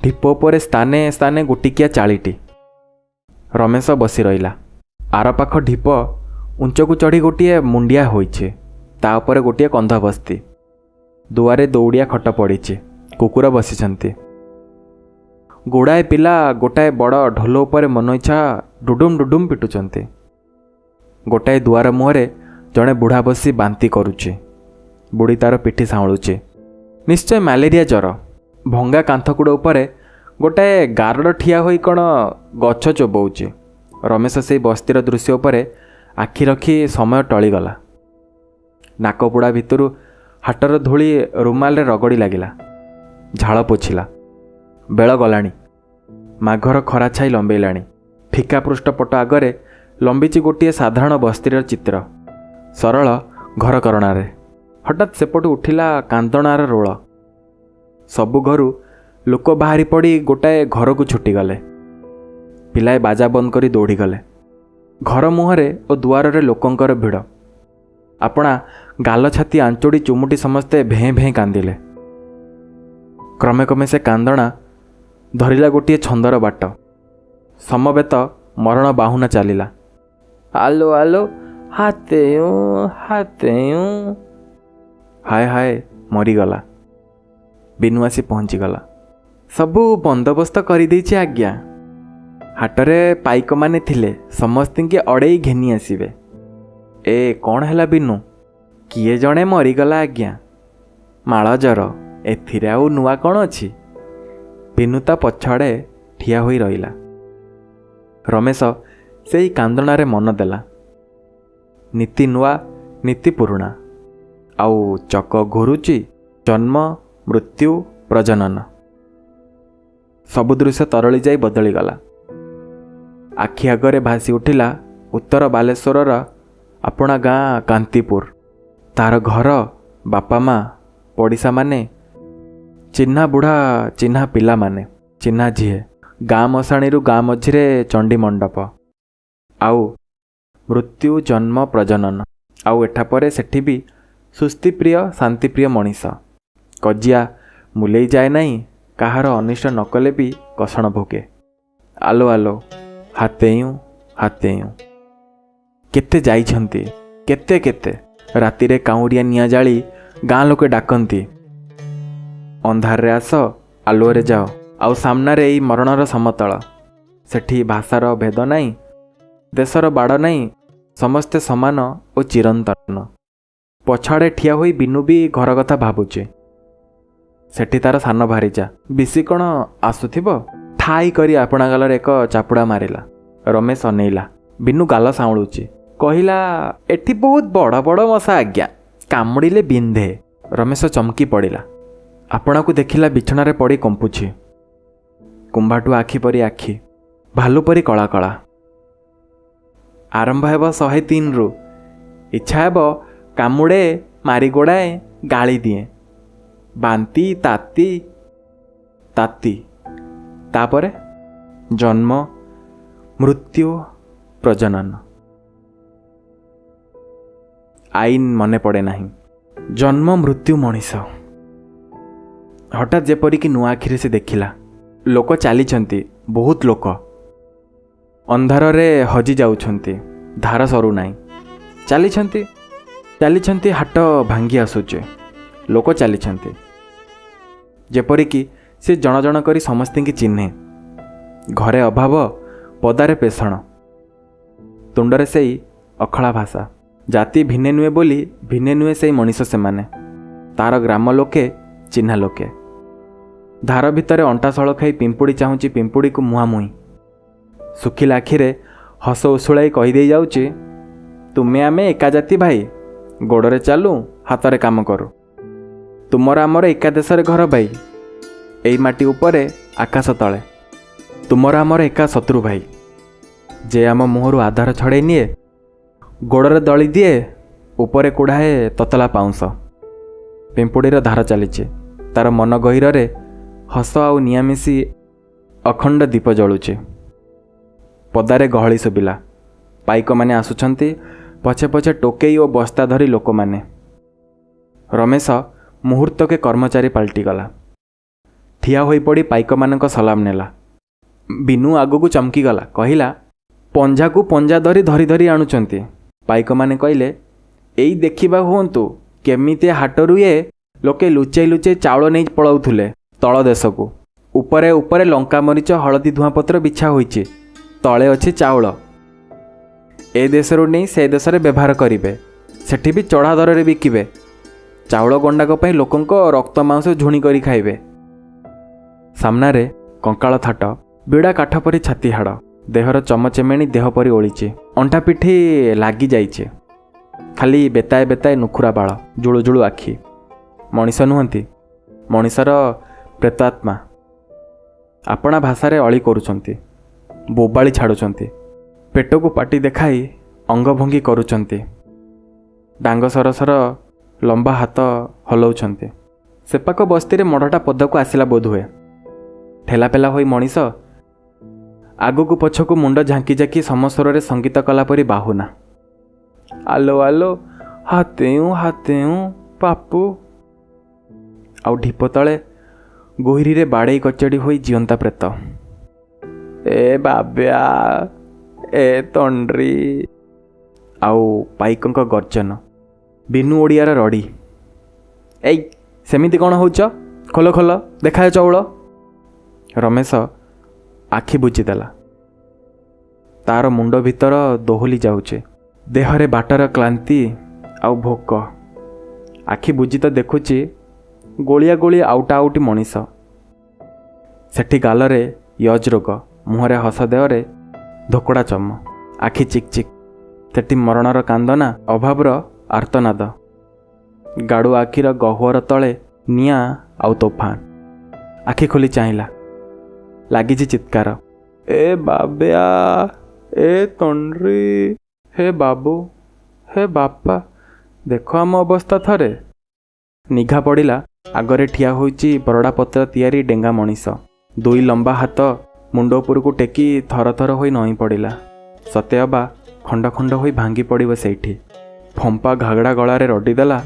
ଢିପ ଉପରେ ସ୍ଥାନେ ସ୍ଥାନେ ଗୋଟିକିଆ ଚାଳିଟି। ରମେଶ ବସି ରହିଲା। ଆର ପାଖ ଢିପ ଉଞ୍ଚକୁ ଚଢ଼ି ଗୋଟିଏ ମୁଣ୍ଡିଆ ହୋଇଛି, ତା ଉପରେ ଗୋଟିଏ କନ୍ଧ ବସ୍ତି। ଦୁଆରେ ଦୌଡ଼ିଆ ଖଟ ପଡ଼ିଛି, କୁକୁର ବସିଛନ୍ତି। ଗୁଡ଼ାଏ ପିଲା ଗୋଟାଏ ବଡ଼ ଢୋଲ ଉପରେ ମନଇଚ୍ଛା ଡୁଡୁମ୍ ଡୁଡୁମ୍ ପିଟୁଛନ୍ତି। ଗୋଟାଏ ଦୁଆର ମୁହଁରେ ଜଣେ ବୁଢ଼ା ବସି ବାନ୍ତି କରୁଛି। ବୁଢ଼ୀ ତାର ପିଠି ସାଉଁଳୁଛି, ନିଶ୍ଚୟ ମ୍ୟାଲେରିଆ ଜ୍ୱର। ଭଙ୍ଗା କାନ୍ଥକୁଡ଼ ଉପରେ ଗୋଟାଏ ଗାରଡ଼ ଠିଆ ହୋଇ କ'ଣ ଗଛ ଚୋବଉଛି। ରମେଶ ସେଇ ବସ୍ତିର ଦୃଶ୍ୟ ଉପରେ ଆଖି ରଖି ସମୟ ଟଳିଗଲା। ନାକପୁଡ଼ା ଭିତରୁ ହାଟର ଧୂଳି ରୁମାଲରେ ରଗଡ଼ି ଲାଗିଲା। ଝାଳ ପୋଛିଲା। ବେଳ ଗଲାଣି। ମାଘର ଖରା ଛାଇ ଲମ୍ବେଇଲାଣି। ଫିକା ପୃଷ୍ଠ ପଟ ଆଗରେ ଲମ୍ବିଛି ଗୋଟିଏ ସାଧାରଣ ବସ୍ତିର ଚିତ୍ର, ସରଳ ଘରକରଣାରେ। ହଠାତ୍ ସେପଟୁ ଉଠିଲା କାନ୍ଦଣାର ରୋଳ। ସବୁ ଘରୁ ଲୋକ ବାହାରି ପଡ଼ି ଗୋଟାଏ ଘରକୁ ଛୁଟିଗଲେ। ପିଲାଏ ବାଜା ବନ୍ଦ କରି ଦୌଡ଼ିଗଲେ। ଘର ମୁହଁରେ ଓ ଦୁଆରରେ ଲୋକଙ୍କର ଭିଡ଼। ଆପଣା ଗାଲ ଛାତି ଆଞ୍ଚୁଡ଼ି ଚୁମୁଟି ସମସ୍ତେ ଭେଁ ଭେଁ କାନ୍ଦିଲେ। କ୍ରମେ କ୍ରମେ ସେ କାନ୍ଦଣା ଧରିଲା ଗୋଟିଏ ଛନ୍ଦର ବାଟ। ସମବେତ ମରଣ ବାହୁନା ଚାଲିଲା। ଆଲୋ ଆଲୋ, ହାତେଉଁ ହାତେଉଁ, ହାୟ ହାୟ ମରିଗଲା। ବିନୁ ଆସି ପହଞ୍ଚିଗଲା। ସବୁ ବନ୍ଦୋବସ୍ତ କରିଦେଇଛି ଆଜ୍ଞା। ହାଟରେ ପାଇକମାନେ ଥିଲେ, ସମସ୍ତିଙ୍କି ଅଡ଼େଇ ଘେନି ଆସିବେ। ଏ କ'ଣ ହେଲା ବିନୁ? କିଏ ଜଣେ ମରିଗଲା ଆଜ୍ଞା, ମାଳ ଜର। ଏଥିରେ ଆଉ ନୂଆ କ'ଣ ଅଛି? ବିନୁ ତା ପଛଆଡ଼େ ଠିଆ ହୋଇ ରହିଲା। ରମେଶ ସେଇ କାନ୍ଦଣାରେ ମନ ଦେଲା। ନୀତି ନୂଆ, ନୀତି ପୁରୁଣା, ଆଉ ଚକ ଘୁରୁଛି। ଜନ୍ମ, ମୃତ୍ୟୁ, ପ୍ରଜନନ, ସବୁ ଦୃଶ୍ୟ ତରଳି ଯାଇ ବଦଳିଗଲା। ଆଖି ଆଗରେ ଭାସି ଉଠିଲା ଉତ୍ତର ବାଲେଶ୍ୱରର ଆପଣା ଗାଁ କାନ୍ତିପୁର, ତାର ଘର, ବାପା ମା, ପଡ଼ିଶାମାନେ, ଚିହ୍ନା ବୁଢ଼ା, ଚିହ୍ନା ପିଲାମାନେ, ଚିହ୍ନା ଝିଏ, ଗାଁ ମଶାଣିରୁ ଗାଁ ମଝିରେ ଚଣ୍ଡୀ ମଣ୍ଡପ, ଆଉ ମୃତ୍ୟୁ, ଜନ୍ମ, ପ୍ରଜନନ। ଆଉ ଏଠା ପରେ ସେଠି ବି ସୁସ୍ଥିପ୍ରିୟ ଶାନ୍ତିପ୍ରିୟ ମଣିଷ। କଜିଆ ମୁଲେଇ ଯାଏ ନାହିଁ, କାହାର ଅନିଷ୍ଟ ନ କଲେ ବି କଷଣ ଭୋଗେ। ଆଲୋ ଆଲୋ, ହାତେଉଁ ହାତେଉଁ। କେତେ ଯାଇଛନ୍ତି, କେତେ କେତେ। ରାତିରେ କାଉଁରିଆ ନିଆଁ ଜାଳି ଗାଁ ଲୋକେ ଡାକନ୍ତି, ଅନ୍ଧାରରେ ଆସ, ଆଲୁଅରେ ଯାଅ। ଆଉ ସାମ୍ନାରେ ଏଇ ମରଣର ସମତଳ। ସେଠି ଭାଷାର ଭେଦ ନାହିଁ, ଦେଶର ବାଡ଼ ନାହିଁ, ସମସ୍ତେ ସମାନ ଓ ଚିରନ୍ତନ। ପଛଆଡ଼େ ଠିଆ ହୋଇ ବିନୁ ବି ଘର କଥା ଭାବୁଛି। ସେଠି ତାର ସାନ ଭାରିଜା ବିଶି କ'ଣ ଆସୁଥିବ। ଠାଇ କରି ଆପଣା ଗାଲରେ ଏକ ଚାପୁଡ଼ା ମାରିଲା। ରମେଶ ଅନେଇଲା, ବିନୁ ଗାଲ ସାଉଁଳୁଛି। କହିଲା, ଏଠି ବହୁତ ବଡ଼ ବଡ଼ ମଶା ଆଜ୍ଞା, କାମୁଡ଼ିଲେ ବିନ୍ଧେ। ରମେଶ ଚମକି ପଡ଼ିଲା। ଆପଣାକୁ ଦେଖିଲା ବିଛଣାରେ ପଡ଼ି କମ୍ପୁଛି। କୁମ୍ଭାଟୁ ଆଖି ପରି ଆଖି, ଭାଲୁ ପରି କଳା କଳା। ଆରମ୍ଭ ହେବ 103ରୁ। ଇଚ୍ଛା ହେବ କାମୁଡ଼େ, ମାରି ଗୋଡ଼ାଏ, ଗାଳି ଦିଏ, ବାନ୍ତି, ତାତି ତାତି। ତାପରେ ଜନ୍ମ, ମୃତ୍ୟୁ, ପ୍ରଜନନ। ଆଇନ ମନେ ପଡ଼େ ନାହିଁ। ଜନ୍ମ, ମୃତ୍ୟୁ, ମଣିଷ। ହଠାତ୍ ଯେପରିକି ନୂଆ ଆଖିରେ ସେ ଦେଖିଲା, ଲୋକ ଚାଲିଛନ୍ତି, ବହୁତ ଲୋକ। ଅନ୍ଧାରରେ ହଜି ଯାଉଛନ୍ତି, ଧାର ସରୁନାହିଁ। ଚାଲିଛନ୍ତି, ଚାଲିଛନ୍ତି, ହାଟ ଭାଙ୍ଗି ଆସୁଛି। ଲୋକ ଚାଲିଛନ୍ତି, ଯେପରିକି ସେ ଜଣ ଜଣ କରି ସମସ୍ତିଙ୍କି ଚିହ୍ନେ। ଘରେ ଅଭାବ, ପଦାରେ ପେଷଣ, ତୁଣ୍ଡରେ ସେଇ ଅଖଳା ଭାଷା। ଜାତି ଭିନ୍ନେ ନୁହେଁ ବୋଲି ଭିନ୍ନେ ନୁହେଁ ସେଇ ମଣିଷ ସେମାନେ। ତାର ଗ୍ରାମ ଲୋକେ, ଚିହ୍ନା ଲୋକେ। ଧାର ଭିତରେ ଅଣ୍ଟା ସଳଖାଇ ପିମ୍ପୁଡ଼ି ଚାହୁଁଛି ପିମ୍ପୁଡ଼ିକୁ ମୁହାଁମୁହିଁ। ଶୁଖିଲା ଆଖିରେ ହସ ଉସୁଳାଇ କହିଦେଇ ଯାଉଛି, ତୁମେ ଆମେ ଏକା ଜାତି ଭାଇ, ଗୋଡ଼ରେ ଚାଲୁ, ହାତରେ କାମ କରୁ। ତୁମର ଆମର ଏକା ଦେଶରେ ଘର ଭାଇ, ଏଇ ମାଟି ଉପରେ ଆକାଶ ତଳେ। ତୁମର ଆମର ଏକା ଶତ୍ରୁ ଭାଇ, ଯେ ଆମ ମୁହଁରୁ ଆଧାର ଛଡ଼େଇ ନିଏ, ଗୋଡ଼ରେ ଦଳି ଦିଏ, ଉପରେ କୁଢ଼ାଏ ତତଲା ପାଉଁଶ। ପିମ୍ପୁଡ଼ିର ଧାର ଚାଲିଛି। ତାର ମନ ଗହୀରରେ ହସ ଆଉ ନିଆଁ ମିଶି ଅଖଣ୍ଡ ଦୀପ ଜଳୁଛି। ପଦାରେ ଗହଳି ଶୁଭିଲା। ପାଇକମାନେ ଆସୁଛନ୍ତି, ପଛେ ପଛେ ଟୋକେଇ ଓ ବସ୍ତା ଧରି ଲୋକମାନେ। ରମେଶ ମୁହୂର୍ତ୍ତକେ କର୍ମଚାରୀ ପାଲଟିଗଲା। ଠିଆ ହୋଇପଡ଼ି ପାଇକମାନଙ୍କ ସଲାମ ନେଲା। ବିନୁ ଆଗକୁ ଚମକିଗଲା, କହିଲା, ପଞ୍ଝାକୁ ପଞ୍ଝା ଧରି ଧରି ଧରି ଆଣୁଛନ୍ତି। ପାଇକମାନେ କହିଲେ, ଏଇ ଦେଖିବା ହୁଅନ୍ତୁ କେମିତି ହାଟରୁ ଏ ଲୋକେ ଲୁଚେଇ ଲୁଚେଇ ଚାଉଳ ନେଇ ପଳାଉଥିଲେ ତଳ ଦେଶକୁ। ଉପରେ ଉପରେ ଲଙ୍କା ମରିଚ ହଳଦୀ ଧୂଆଁପତ୍ର ବିଛା ହୋଇଛି, ତଳେ ଅଛି ଚାଉଳ। ଏ ଦେଶରୁ ନେଇ ସେ ଦେଶରେ ବ୍ୟବହାର କରିବେ, ସେଠି ବି ଚଢ଼ା ଦରରେ ବିକିବେ। ଚାଉଳ ଗଣ୍ଡାକ ପାଇଁ ଲୋକଙ୍କ ରକ୍ତ ମାଂସ ଝୁଣି କରି ଖାଇବେ। ସାମ୍ନାରେ କଙ୍କାଳ ଥାଟ, ବିଡ଼ା କାଠ ପରି ଛାତି ହାଡ଼, ଦେହର ଚମଚେମେଣି ଦେହ ପରି ଓଳିଛି, ଅଣ୍ଟା ପିଠି ଲାଗିଯାଇଛି, ଖାଲି ବେତାଏ ବେତାଏ ନୁଖୁରା ବାଳ, ଜୁଳୁଜୁଳୁ ଆଖି। ମଣିଷ ନୁହନ୍ତି, ମଣିଷର ପ୍ରେତାତ୍ମା। ଆପଣା ଭାଷାରେ ଅଳି କରୁଛନ୍ତି, ବୋବାଳି ଛାଡ଼ୁଛନ୍ତି, ପେଟକୁ ପାଟି ଦେଖାଇ ଅଙ୍ଗଭଙ୍ଗୀ କରୁଛନ୍ତି, ଡାଙ୍ଗ ସରସର ଲମ୍ବା ହାତ ହଲଉଛନ୍ତି। ସେପାଖ ବସ୍ତିରେ ମଢ଼ଟା ପଦାକୁ ଆସିଲା ବୋଧହୁଏ। ଠେଲାପେଲା ହୋଇ ମଣିଷ ଆଗକୁ ପଛକୁ ମୁଣ୍ଡ ଝାଙ୍କି ଝାଙ୍କି ସମସ୍ୱରରେ ସଙ୍ଗୀତ କଲା ପରି ବାହୁନା। ଆଲୋ ଆଲୋ, ହାତେଉଁ ହାତେଉଁ ପାପୁ। ଆଉ ଢିପ ତଳେ ଗୋହିରୀରେ ବାଡ଼େଇ କଚଡ଼ି ହୋଇ ଜିଅନ୍ତା ପ୍ରେତ। ଏ ବାବ୍ୟା, ଏ ତଣ୍ଡ୍ରି। ଆଉ ପାଇକଙ୍କ ଗର୍ଜନ, ବିନୁ ଓଡ଼ିଆର ରଡ଼ି। ଏଇ ସେମିତି କ'ଣ ହେଉଛ? ଖୋଲ ଖୋଲ, ଦେଖାଏ ଚାଉଳ। ରମେଶ ଆଖି ବୁଜିଦେଲା। ତାର ମୁଣ୍ଡ ଭିତର ଦୋହଲି ଯାଉଛି, ଦେହରେ ବାଟର କ୍ଳାନ୍ତି ଆଉ ଭୋକ। ଆଖି ବୁଜି ତ ଦେଖୁଛି ଗୋଳିଆ ଗୋଳି ଆଉଟା ଆଉଟି ମଣିଷ। ସେଠି ଗାଲରେ ୟଜ ରୋଗ, ମୁହଁରେ ହସ, ଦେହରେ ଧୋକଡ଼ା ଚମ, ଆଖି ଚିକ୍ ଚିକ୍। ସେଠି ମରଣର କାନ୍ଦନା, ଅଭାବର ଆର୍ତ୍ତନାଦ। ଗାଡ଼ୁ ଆଖିର ଗହ୍ୱର ତଳେ ନିଆଁ ଆଉ ତୋଫାନ। ଆଖି ଖୋଲି ଚାହିଁଲା, ଲାଗିଛି ଚିତ୍କାର। ଏ ବାବ୍ୟା, ଏ ତଣ୍ଡ୍ରି, ହେ ବାବୁ, ହେ ବାପା, ଦେଖ ଆମ ଅବସ୍ଥା ଥରେ। ନିଘା ପଡ଼ିଲା, ଆଗରେ ଠିଆ ହୋଇଛି ବରଡ଼ା ପତ୍ର ତିଆରି ଡେଙ୍ଗା ମଣିଷ। ଦୁଇ ଲମ୍ବା ହାତ ମୁଣ୍ଡ ଉପରକୁ ଟେକି ଥର ଥର ହୋଇ ନଇଁ ପଡ଼ିଲା, ସତେ ଅବା ଖଣ୍ଡ ଖଣ୍ଡ ହୋଇ ଭାଙ୍ଗି ପଡ଼ିବ ସେଇଠି। ଫମ୍ପା ଘାଗଡ଼ା ଗଳାରେ ରଡ଼ିଦେଲା,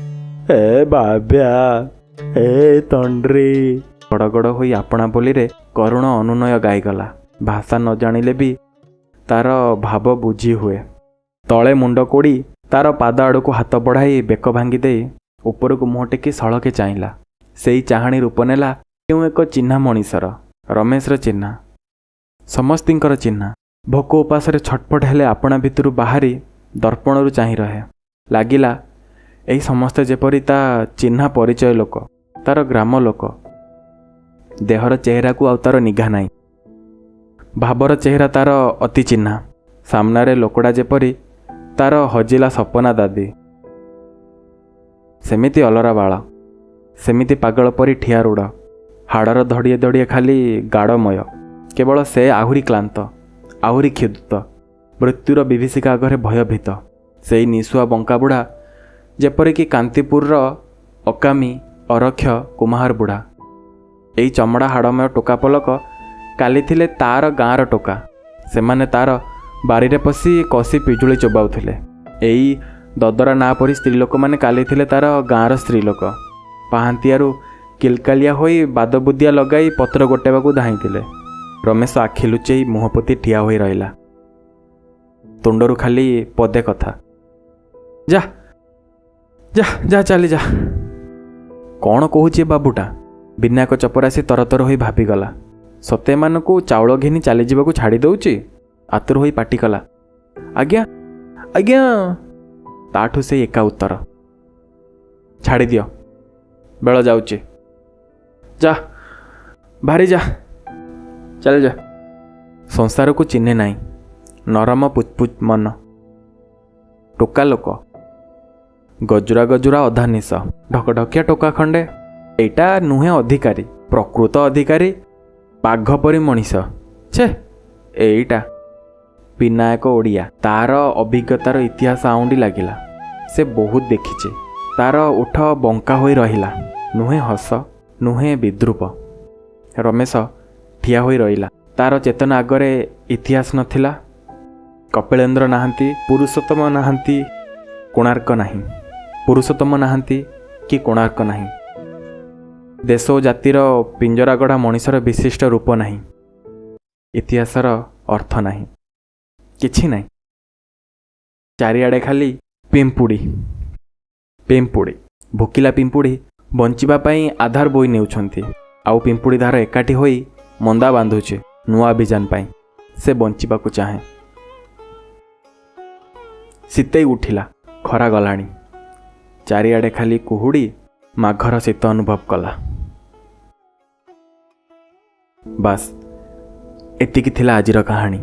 ଏ ବାବ୍ୟା, ଏ ତଣ୍ଡ୍ରି। ଗଡ଼ଗଡ଼ ହୋଇ ଆପଣା ବୋଲିରେ କରୁଣ ଅନୁନୟ ଗାଇଗଲା। ଭାଷା ନ ଜାଣିଲେ ବି ତାର ଭାବ ବୁଝି ହୁଏ। ତଳେ ମୁଣ୍ଡ କୋଡ଼ି ତାର ପାଦ ଆଡ଼କୁ ହାତ ବଢ଼ାଇ ବେକ ଭାଙ୍ଗି ଦେଇ ଉପରକୁ ମୁହଁ ଟେକି ସଳକେ ଚାହିଁଲା। ସେଇ ଚାହାଣୀ ରୂପ ନେଲା କେଉଁ ଏକ ଚିହ୍ନା ମଣିଷର, ରମେଶର ଚିହ୍ନା, ସମସ୍ତିଙ୍କର ଚିହ୍ନା। ଭୋକ ଉପାସରେ ଛଟପଟ ହେଲେ ଆପଣା ଭିତରୁ ବାହାରି ଦର୍ପଣରୁ ଚାହିଁ ରହେ। ଲାଗିଲା ଏହି ସମସ୍ତେ ଯେପରି ତା ଚିହ୍ନା ପରିଚୟ ଲୋକ, ତାର ଗ୍ରାମ ଲୋକ। ଦେହର ଚେହେରାକୁ ଆଉ ତାର ନିଘା ନାହିଁ, ଭାବର ଚେହେରା ତାର ଅତି ଚିହ୍ନା। ସାମ୍ନାରେ ଲୋକଟା ଯେପରି ତାର ହଜିଲା ସପନା ଦାଦି। ସେମିତି ଅଲରା ବାଳ, ସେମିତି ପାଗଳ ପରି ଠିଆ ରୁଢ଼, ହାଡ଼ର ଧଡ଼ିଏ ଧଡ଼ିଏ ଖାଲି ଗାଡ଼ମୟ। କେବଳ ସେ ଆହୁରି କ୍ଳାନ୍ତ, ଆହୁରି କ୍ଷୁଧିତ, ମୃତ୍ୟୁର ବିଭୀଷିକା ଆଗରେ ଭୟଭୀତ। ସେଇ ନିଶୁଆ ବଙ୍କା ବୁଢ଼ା ଯେପରିକି କାନ୍ତିପୁରର ଅକାମୀ ଅରକ୍ଷ କୁମାର ବୁଢ଼ା। ଏଇ ଚମଡ଼ା ହାଡ଼ମୟ ଟୋକା ପଲକ କାଲି ଥିଲେ ତାର ଗାଁର ଟୋକା। ସେମାନେ ତାର ବାରିରେ ପଶି କଷି ପିଜୁଳି ଚୋବାଉଥିଲେ। ଏଇ ଦଦରା ନାଁ ପରି ସ୍ତ୍ରୀ ଲୋକମାନେ କାଲି ଥିଲେ ତାର ଗାଁର ସ୍ତ୍ରୀ ଲୋକ। ପାହାନ୍ତିଆରୁ କିଲକାଲିଆ ହୋଇ ବାଦବୁଦିଆ ଲଗାଇ ପତ୍ର ଗୋଟାଇବାକୁ ଧାଇଁଥିଲେ। ରମେଶ ଆଖି ଲୁଚେଇ ମୁହଁ ପୋତି ଠିଆ ହୋଇ ରହିଲା। ତୁଣ୍ଡରୁ ଖାଲି ପଦେ କଥା, ଯା ଯା ଯା, ଚାଲି ଯା। କ'ଣ କହୁଛି ଏ ବାବୁଟା? ବିନାୟକ ଚପରାସି ତରତର ହୋଇ ଭାବିଗଲା, ସତେ ଏମାନଙ୍କୁ ଚାଉଳ ଘେନି ଚାଲିଯିବାକୁ ଛାଡ଼ି ଦେଉଛି? ଆତୁର ହୋଇ ପାଟି କଲା, ଆଜ୍ଞା ଆଜ୍ଞା। ତାଠୁ ସେଇ ଏକା ଉତ୍ତର, ଛାଡ଼ିଦିଅ, ବେଳ ଯାଉଛି, ଯା ଭାରି ଯା, ଚାଲି ଯା। ସଂସାରକୁ ଚିହ୍ନେ ନାହିଁ, ନରମ ପୁଚପୁଚ ମନ। ଟୋକା ଲୋକ, ଗଜୁରା ଗଜୁରା ଅଧା ନିଶ, ଢକଢକିଆ ଟୋକା ଖଣ୍ଡେ। ଏଇଟା ନୁହେଁ ଅଧିକାରୀ, ପ୍ରକୃତ ଅଧିକାରୀ ବାଘ ପରି ମଣିଷ। ଛେ, ଏଇଟା ବିନାୟକ ଓଡ଼ିଆ। ତାର ଅଭିଜ୍ଞତାର ଇତିହାସ ଆଉଣ୍ଡି ଲାଗିଲା। ସେ ବହୁତ ଦେଖିଛି। ତାର ଓଠ ବଙ୍କା ହୋଇ ରହିଲା, ନୁହେଁ ହସ, ନୁହେଁ ବିଦ୍ରୂପ। ରମେଶ ଠିଆ ହୋଇ ରହିଲା। ତାର ଚେତନା ଆଗରେ ଇତିହାସ ନଥିଲା। କପିଳେନ୍ଦ୍ର ନାହାନ୍ତି, ପୁରୁଷୋତ୍ତମ ନାହାନ୍ତି, କୋଣାର୍କ ନାହିଁ। ପୁରୁଷୋତ୍ତମ ନାହାନ୍ତି କି କୋଣାର୍କ ନାହିଁ। ଦେଶ ଓ ଜାତିର ପିଞ୍ଜରାଗଢ଼ା ମଣିଷର ବିଶିଷ୍ଟ ରୂପ ନାହିଁ। ଇତିହାସର ଅର୍ଥ ନାହିଁ, କିଛି ନାହିଁ। ଚାରିଆଡ଼େ ଖାଲି ପିମ୍ପୁଡ଼ି ପିମ୍ପୁଡ଼ି। ଭୋକିଲା ପିମ୍ପୁଡ଼ି ବଞ୍ଚିବା ପାଇଁ ଆଧାର ବୋଇ ନେଉଛନ୍ତି, ଆଉ ପିମ୍ପୁଡ଼ି ଧାର ଏକାଠି ହୋଇ ମନ୍ଦା ବାନ୍ଧୁଛି ନୂଆ ଅଭିଯାନ ପାଇଁ। ସେ ବଞ୍ଚିବାକୁ ଚାହେଁ। ଶୀତେଇ ଉଠିଲା, ଖରା ଗଲାଣି, ଚାରିଆଡ଼େ ଖାଲି କୁହୁଡ଼ି। ମାଘର ଶୀତ ଅନୁଭବ କଲା। ବାସ୍, ଏତିକି ଥିଲା ଆଜିର କାହାଣୀ।